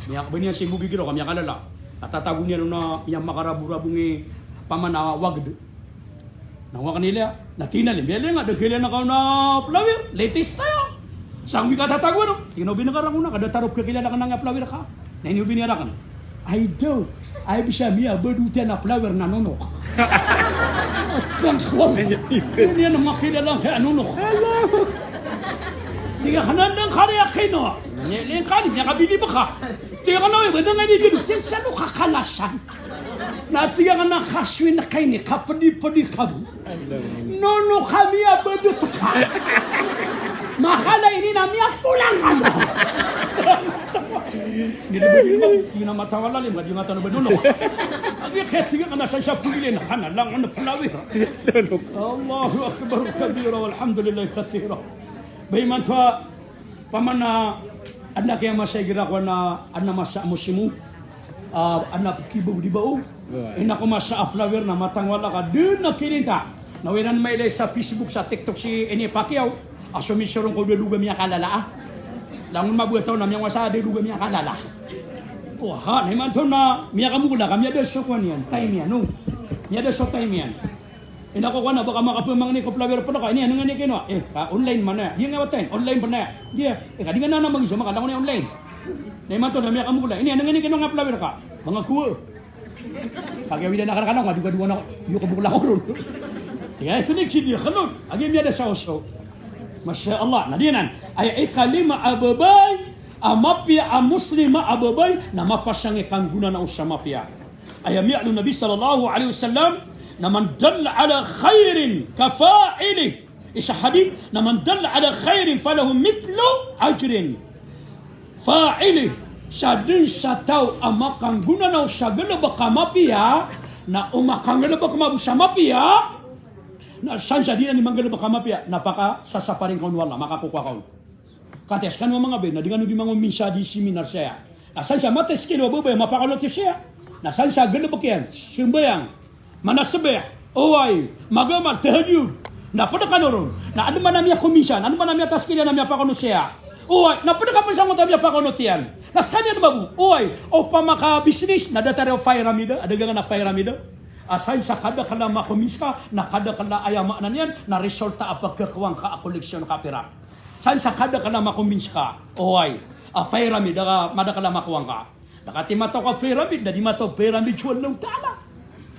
Miya-, ba niyan si bogigiro ka miyakalala. Na tatago niyan on a miyamagaraborabong i paman a wagd. Na wakn i liya, na tig iyan a, "Biyalay nga, da khailay nga kaon a flower, latest tayo." Sa ngka tatago, ano? Tig iyan a, "O biniyarak on a, ka da tarop ka khailay nga kaon a flower ka." Na ini o biniyarak on. Ay daw, ay bisa miyabado tiyan a flower na nonok. Thanks, wow. Ini na makilala ka nonok. Tig akn a, "Dn ka riya kino." Na niyan, "Lingkali, miyakabilib ka." Tig akn a, "Oy, ba dn nga di gado." Tiyan sa lo kakalasan. Na tig akn a, "Kasoy na kaini, kapdipdi ka bo. Nonok ka miyabadot ka. Makala ini na miyapolang ka." Ini na ba di ba, tig iyan a, "Matawala, lima, di nga tano ba nonok." Agi kaya tig akn a, "Sa isa pulilin, hana langon a pulawir." Allahu akbar kabira, walhamdulillahi kathira. Ba imanto a Paman a, adn a kiyamasa igira ko a, adn a masa a mosimo, a, adn a pkibao di bao. Ina ko masa a flower na matang wala ka dn a kilinta. Na o iran mailay sa Facebook, sa TikTok si ini pakiyaw a somisoron ko da loga miyakalala a. Langon mabowat on na miyawasa a da loga miyakalala. Oha, na imanto na miyakamokla ka miyada so kowan iyan, time iyan, no? Miyada so time iyan. Ina ko kowan a ba ka makapamangni ko flower pn ka, ini a nengani kino a. Eh, ka online man aya. Di nga wata in, online pn aya. Di a. Eh, ka di nga nana mangiza, makalangon i online. Na imanto na miyakamokla. Ini a nengani kino nga flower ka. Manga kowa. Kagiya wida na karakana, nga di ka dowa na, di ko bokla ko ron. Iya, ito na ikidi a kanon. Agi miyada sa oso. Masha Allah. Na di nan. Aya ikalima a babay a mapiya a Muslima a babay na mapasang i kanggonaan o sa mapiya. Aya miyaaloy o Nabi sallallahu alaihi wasallam na, "Man dalla ala khairin ka fa'ilih." Isa hadith na, "Man dalla ala khairin falahu mithlu ajrin fa'ilih." Sa dn sa taw a makanggonaan o sa galbk a mapiya, na o makanggalbk mambo sa mapiya, Na san sa di niyan manggalebek a mapiya, na pakasasaparing ka on o Allah, makakokowa ka on. Katii a sekano a manga babay, na di kano di mangominsa di seminar saya. Na san sa matiskil o babay a mapakaloto saya. Na san sa galebek iyan, sembayang, manasebih, oway, magamal, tahajjud. Na ped kano ron. Na aden man a miyakominsa, na aden man a miyataskil iyan a miyapakaloto saya. Oway, na ped ka pen sa ngoto a miyapakaloto iyan. Na sekaniyan mambo, oway, opama ka business, na datar o pyramid, a dagangan a pyramid. A san sa kadakel a makominsa ka, na kadakel a, aya maana niyan, na resulta a pagkakowaan ka a collection ka pira. San sa kadakel a makominsa ka, oway, a pyramid, a madakel a makowaan ka. Na katii mataw ka pyramid, na di mataw pyramid so Allahu Ta'ala.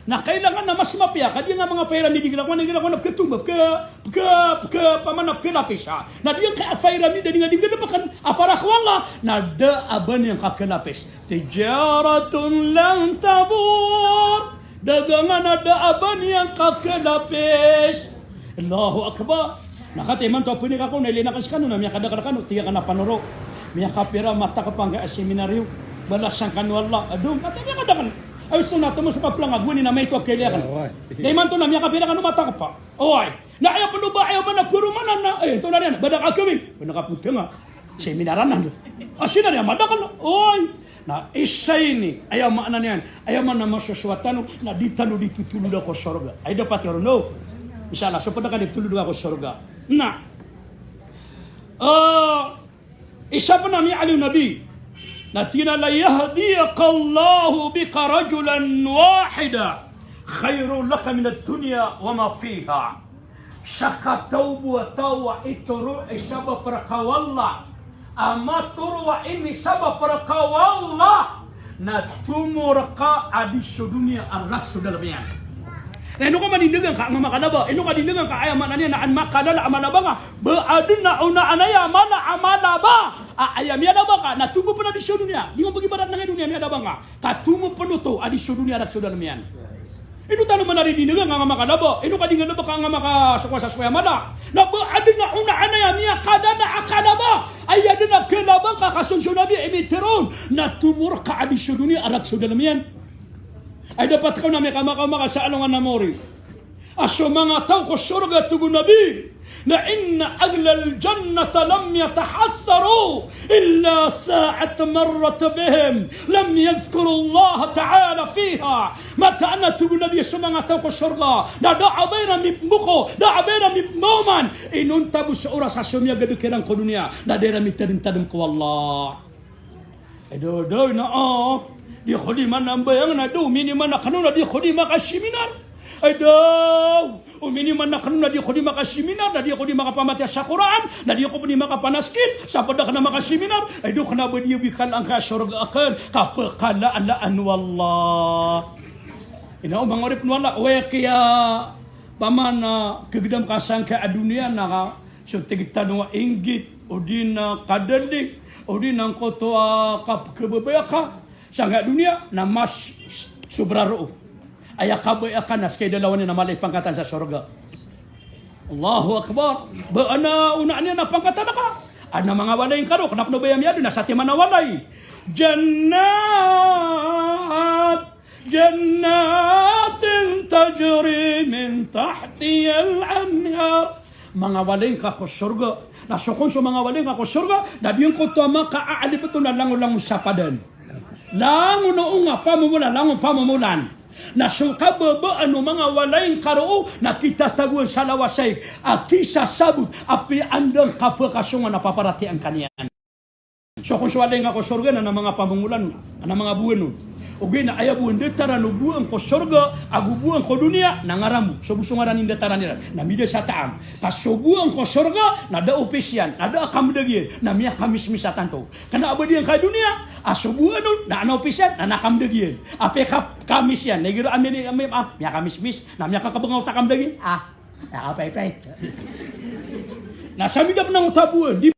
Na kailangan na mas mapiya, ka di nga manga pyramid, igira ko na, igira ko na pekatumba, peka, peka, peka, pamana pekelapis, ha. Na di nga ka pyramid, na di nga di nga galebeken a para ko Allah, na da a ba niyan kakelapis. Tijaratun lan tabur. Dagangan a da a ba niyan kakelapis. Allahu Akbar. Na katii imanto a penikako na ilay na ka sekano na miyakadakel kano, tig akn a Panoro. Miyakapira matakep angkai a seminaryo. Balasan kano o Allah. Adong, katii miyakadakel. Ay, osto na tomo so kaplang a gowani na maito a kailay akn. Oway. Na imanto na miyakapira kano matakep a. Oway. Na aya peno ba aya mana peromanan na, eh, antonaa niyan, ba da ka gawii. Peno ka potanga. Seminaran na. A seminar a madakel. Oway. Na isa ini, aya maana niyan, aya maana masosowa tano, na di tano di totolod ko sorga. Ay dapat iyo ron, no? Insha Allah, so ped ka di totolod ko sorga. Na, ah, isa pen a miyaaloy o Nabi, na tig iyan a, "La yahdiyakallahu bika rajulan wahidan khairun laka minad dunya wa ma fiha." Sakataw bo a taw a itoro i sabap rka o Allah, a matoro a ini sabap rka o Allah, na tomo rka a di so doniya a rakhs so dalem iyan. Na ino ka manindagang ka a nga makalaba, ino ka nindagang ka aya maana niyan na an makalala a malaba nga, ba aden a onaan aya mala a malaba, a aya miyalaba ka, na tomo pen a di so doniya, di nga pag-ibarat na nga doniya miyalaba nga, ka tomo pen oto a di so doniya a rakhs so dalem iyan. Ino tano man a di nindagang a nga makalaba, ino ka di nga laba ka a nga makasokowa sa sokowa a mala. Na ba aden a onaan aya miyakalala a kalaba, aya den a kalaba ka, ka son so Nabi a imitero on, na tomo rka a di so doniya a rakhs so dalem iyan. Ay dapat ka on a miyaka, maka, maka sa alongan a mori. A so manga taw ko sorga, tig o Nabi, na inna ahlal jannati lam yatahassaru illa sa'atan marrat bihim lam yadhkurullaha ta'ala fiha. Mataan a, tig o Nabi, a so manga taw ko sorga na da a ba iran mipemboko, da a ba iran mipembaoman inonta bo so oras a so miyagedek iran ko doniya na da iran mitademtadem ko Allah. Ay daw, daw, na, ah, di ako di manambayang na daw, miniman ako na di ako di makaseminar. Ay daw, o miniman ako na di ako di makaseminar, na di ako di makapamatiya sa Qur'an, na di ako di makapanaskil, sa ped ako na makaseminar. Ay daw, kena ba di bikal angka sorga aken, kapekalalaan o Allah. Ino, o manga oripn o Allah, oya kiya pamana kegedam ka sangkai a doniya na ka so tig tano a inggit, o di na kadali, o di na angkoto a kapekebebaya ka sangkai a doniya, na mas sobra roo. Aya kabaya ka na seka i dalawan iyan na mala i pangkatan sa sorga. Allahu Akbar. Ba ana onaan iyan a pangkatan ka. Ana manga walay ngka roo, kena peno ba aya miyaden a satiman a walay. Jannat Jannatin tajri min tahtihal anhar. Manga walay ngka ko sorga. Na so kon so manga walay ngka ko sorga, na di ngkoto a makaalibeto na langon-langon sa padan. Langon o onga pamomolan, langon pamomolan. Na so kababaan o manga walay ngka roo, na kitatagoan sa lawasaig a kisasabot a piya anda ngka pekasongan a paparatiyayaan ka niyan. So kon so walay ngka ko sorga na, na manga pamongolan, na manga boan on. Ogaid na aya bo ndataran o boan ko sorga ago boan ko doniya na ngaran bo. So bo so ngaran i ndataran iran na mida sa taam. Ka so boan ko sorga na da a opis iyan, na da a kamdag iyan, na miyakamismis a tanto. Kena a ba di angkai a doniya a so boan on na ana opis iyan, na ana kamdag iyan. Apiya ka, kamis iyan, na igira ami, ami, ah, miyakamismis, na miyakakabengaw ta kamdag iyan. Ah, na apaypay. Na sa mida pen angkoto a boan, di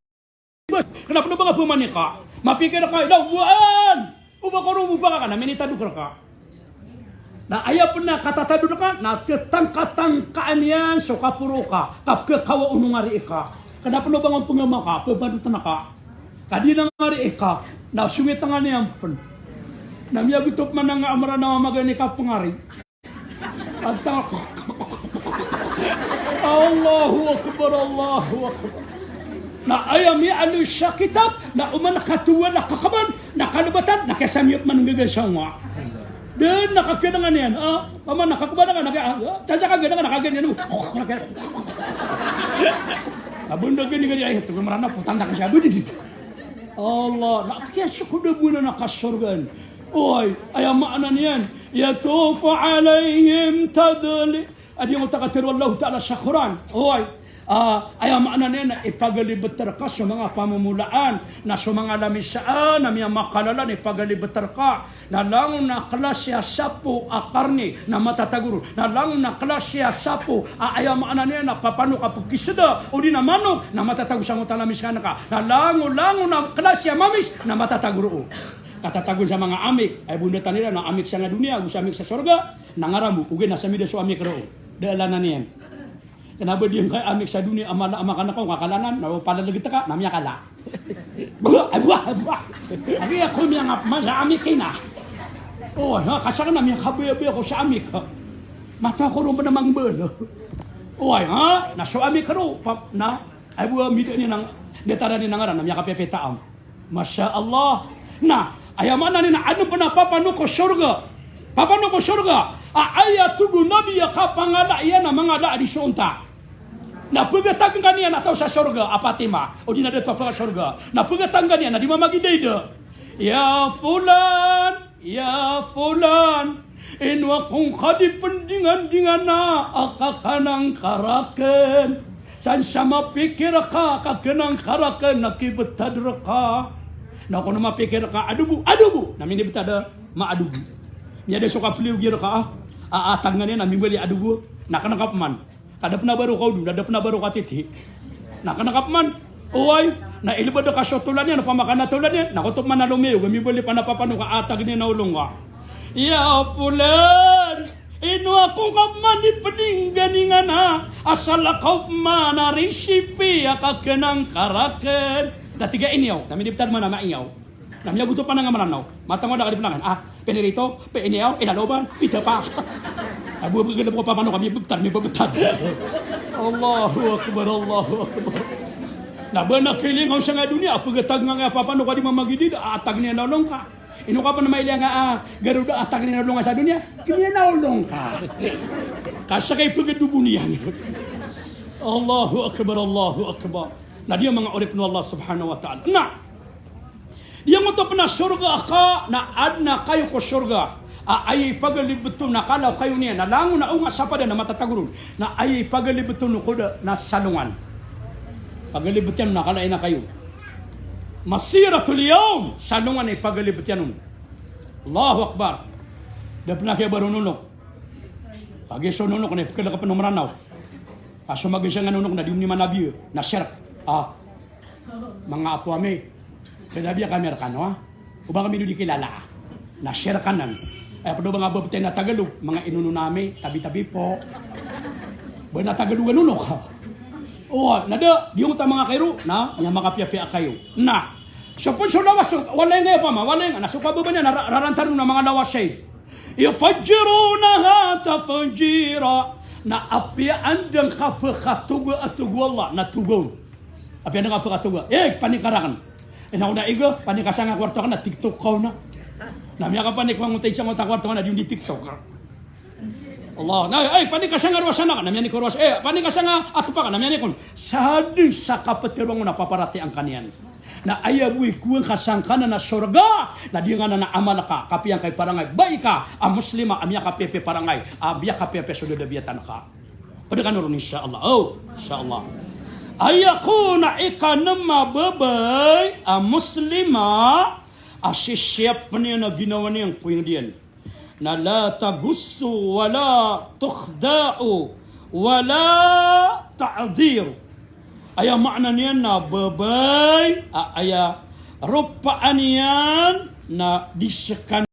Bas, kena peno ba nga pemani ka. Mapikir ka, ilaw, boan! O ba ko roo bo ba ka, na minitadok reka. Na aya pen a katatadok reka, na tetangkatangkaan iyan so kaporo ka, kapekekawa o nongari ika. Kena peno ba nga pengema ka, pemanoten ka. Ka di nangari ika, na songit a nga niyan pen. Na miyagoto pen a nga amera na mamagani ka pengari. Antang. Allahu Akbar, Allahu Akbar. Na aya miyaaloy sa kitab, na oman katowa na kakaban, na kalbatan, na kiyasamiya pman nggaga sa nga. Dn na kaganangan iyan, ah, opama na kakaban ka, na kaya, ah, tiyatiyaka ganangan, na kaganangan iyan. Na bnda gani gani, ay, ito, marana, potan ta ka siya, budi. Allah, na kiyasok da bo na kasorgaan. Oway, aya maana niyan, yatufu alayhim tadli. Adi ngkoto a katharo o Allahu Ta'ala sa Qur'an. Oway. Ah, aya maana niyan na ipagalibet rka so manga pamomolaan, na so manga lamisaan a miyamakalala na ipagalibet rka. Na langon a klasi a sapo a karni na matatago ron. Na langon a klasi a sapo a, aya maana niyan na papanok a pkisda, odi na manok, na matatago sangkoto a lamisaan ka. Na langon, langon a klasi a mamis na matatago roo. Katatagon sa manga amik, ay bo ndatan iran a amik sangkai a doniya, ago sa amik sa sorga, na ngaran bo, ogaid na samida so amik roo. Da a lanan iyan. Kna ba di ngka amik sa doniya a mala a makan ka, o ngka kalanan, na o palalaget ka, na miyakala. Buwa, buwa, buwa. Agi ako miyangap man sa amik kina. O, ha, kasakn na miyakabayabaya ako sa amik. Mata ko ron ba na mangbal. Oway, ha? Na so amik roo, pa, na, ay bo a mida niyan, ndataran iyan a ngaran, na miyakapiyapiya taam. Masha Allah. Na, aya maana niyan na adn pn a papanok ko sorga. Papanok ko sorga. A, aya togo o Nabi a kapangala iyan a manga laad i so onta. Na pgtagn ka niyan a taw sa sorga a Fatima. Odi na dato a pkasorga. Na pgtagn ka niyan a di mamagidayda. Ya fulan, ya fulan. Ino ako ngka di pndingandingana a kakanang ka rakn. San sa mapikir ka a kakanang ka rakn na kibtad rka. Na kon mapikir ka a adobo, adobo. Na minibtad a maadobo. Miyada so kapliyogi rka a, a, atagn ka niyan a mimbali a adobo. Na kna ka pman. Ka da pn a ba ro kaodo, na da pn a ba ro katiti. Na kna ka pman. Oway, na ilbad ka so tolan iyan, opama ka na tolan iyan, na koto pman a lomiyog a mimbali pn a papanok a atagn iyan a olo ngka. Ya fulan, ino ako ngka pman di pndingandingana a salakaw pman a risipi a kakanang ka rakn. Na tig a iniyaw, na minibtad man a maiyaw. Na miyagoto pman a nga Mranaw. Matangod a ka di pn a kan. Ah, pinirito, piniyaw, inaloban, pitapa. Ago bo ganda bo pamanok a mibtad, mibtad. Allahu Akbar, Allahu Akbar. Na ba na kilingaw sangkai a doniya, a pgtagn ka a papanok a di mamagidayda, a atagn iyan a olo ngka. Ino ka pn mailay nga, ah, Garuda, a atagn iyan a olo ngka sa doniya. Kna iyan a olo ngka. Ka sakay pgdobo niyan. Allahu Akbar, Allahu Akbar. Na di a manga oripn o Allah Subhanahu wa Ta'ala. Na, giyangkoto pn a sorga ka, na adn a kayo ko sorga a aya ipagalibet on na kala o kayo niyan, na langon a onga sa padan na matatago ron, na aya ipagalibet on ko da na salongan. Pagalibet iyan on na kala iyan a kayo. Masiratul yawm, salongan a ipagalibet iyan on. Allahu Akbar. Da pn a kiyabaro nonok. Pagi so nonok na ipkhalk pn o Mranaw. A so magisang a nonok na di on i manabi, na shirk. Ah. Manga apo ami, kna ba kami rkano, ah. O ba kami di kilala, ah. Na shirk anan. Aya pd o ba nga babtay na Tagalog, manga inono ami, tabi-tabi po. Ba na Tagalog a nonok, ah. O, na da, giyangkoto a manga kairo, na, aya makapiyapiya a kayo. Na, so pn so lawas, so, walay nga aya pama, walay nga, na so kababa niyan, na ra-, rarantaron a manga lawas ay. Yufajjirunaha tafjira. Na apiya anda ngka pkhatoga a toga o Allah, na toga on. Apiya anda ngka pkhatoga. Eh, panik ka rakn. Eh, na o da iga, panik ka sangka kwarto ka na TikTok ka on. Na miyakapanik ka mangontay sangkoto a kwarto ka na di on di TikTok. Allah, na, eh, panik ka sangka rowasan ka na miyanik ko rowasan. Eh, panik ka sangka atpa ka na miyanik on. Sa hadn sa kaptharoa on na paparatiyayaan ka niyan. Na aya bo i kowaan ka sangkanan a sorga, na di nga nan a amal ka, kapiya ngka i parangay, ba ika a Muslima a miyakapiyapiya i parangay, a miyakapiyapiya so dadabiyatan ka. Pd kano ron, insha Allah. O, insha Allah. Aya kon a ikanem a babay a Muslima a sisiyapn iyan a ginawa niyan ko ingd iyan. Na la taghussu wa la tukhda'u wa la ta'dhiru. Aya maana niyan na babay a aya ropaan iyan na di skan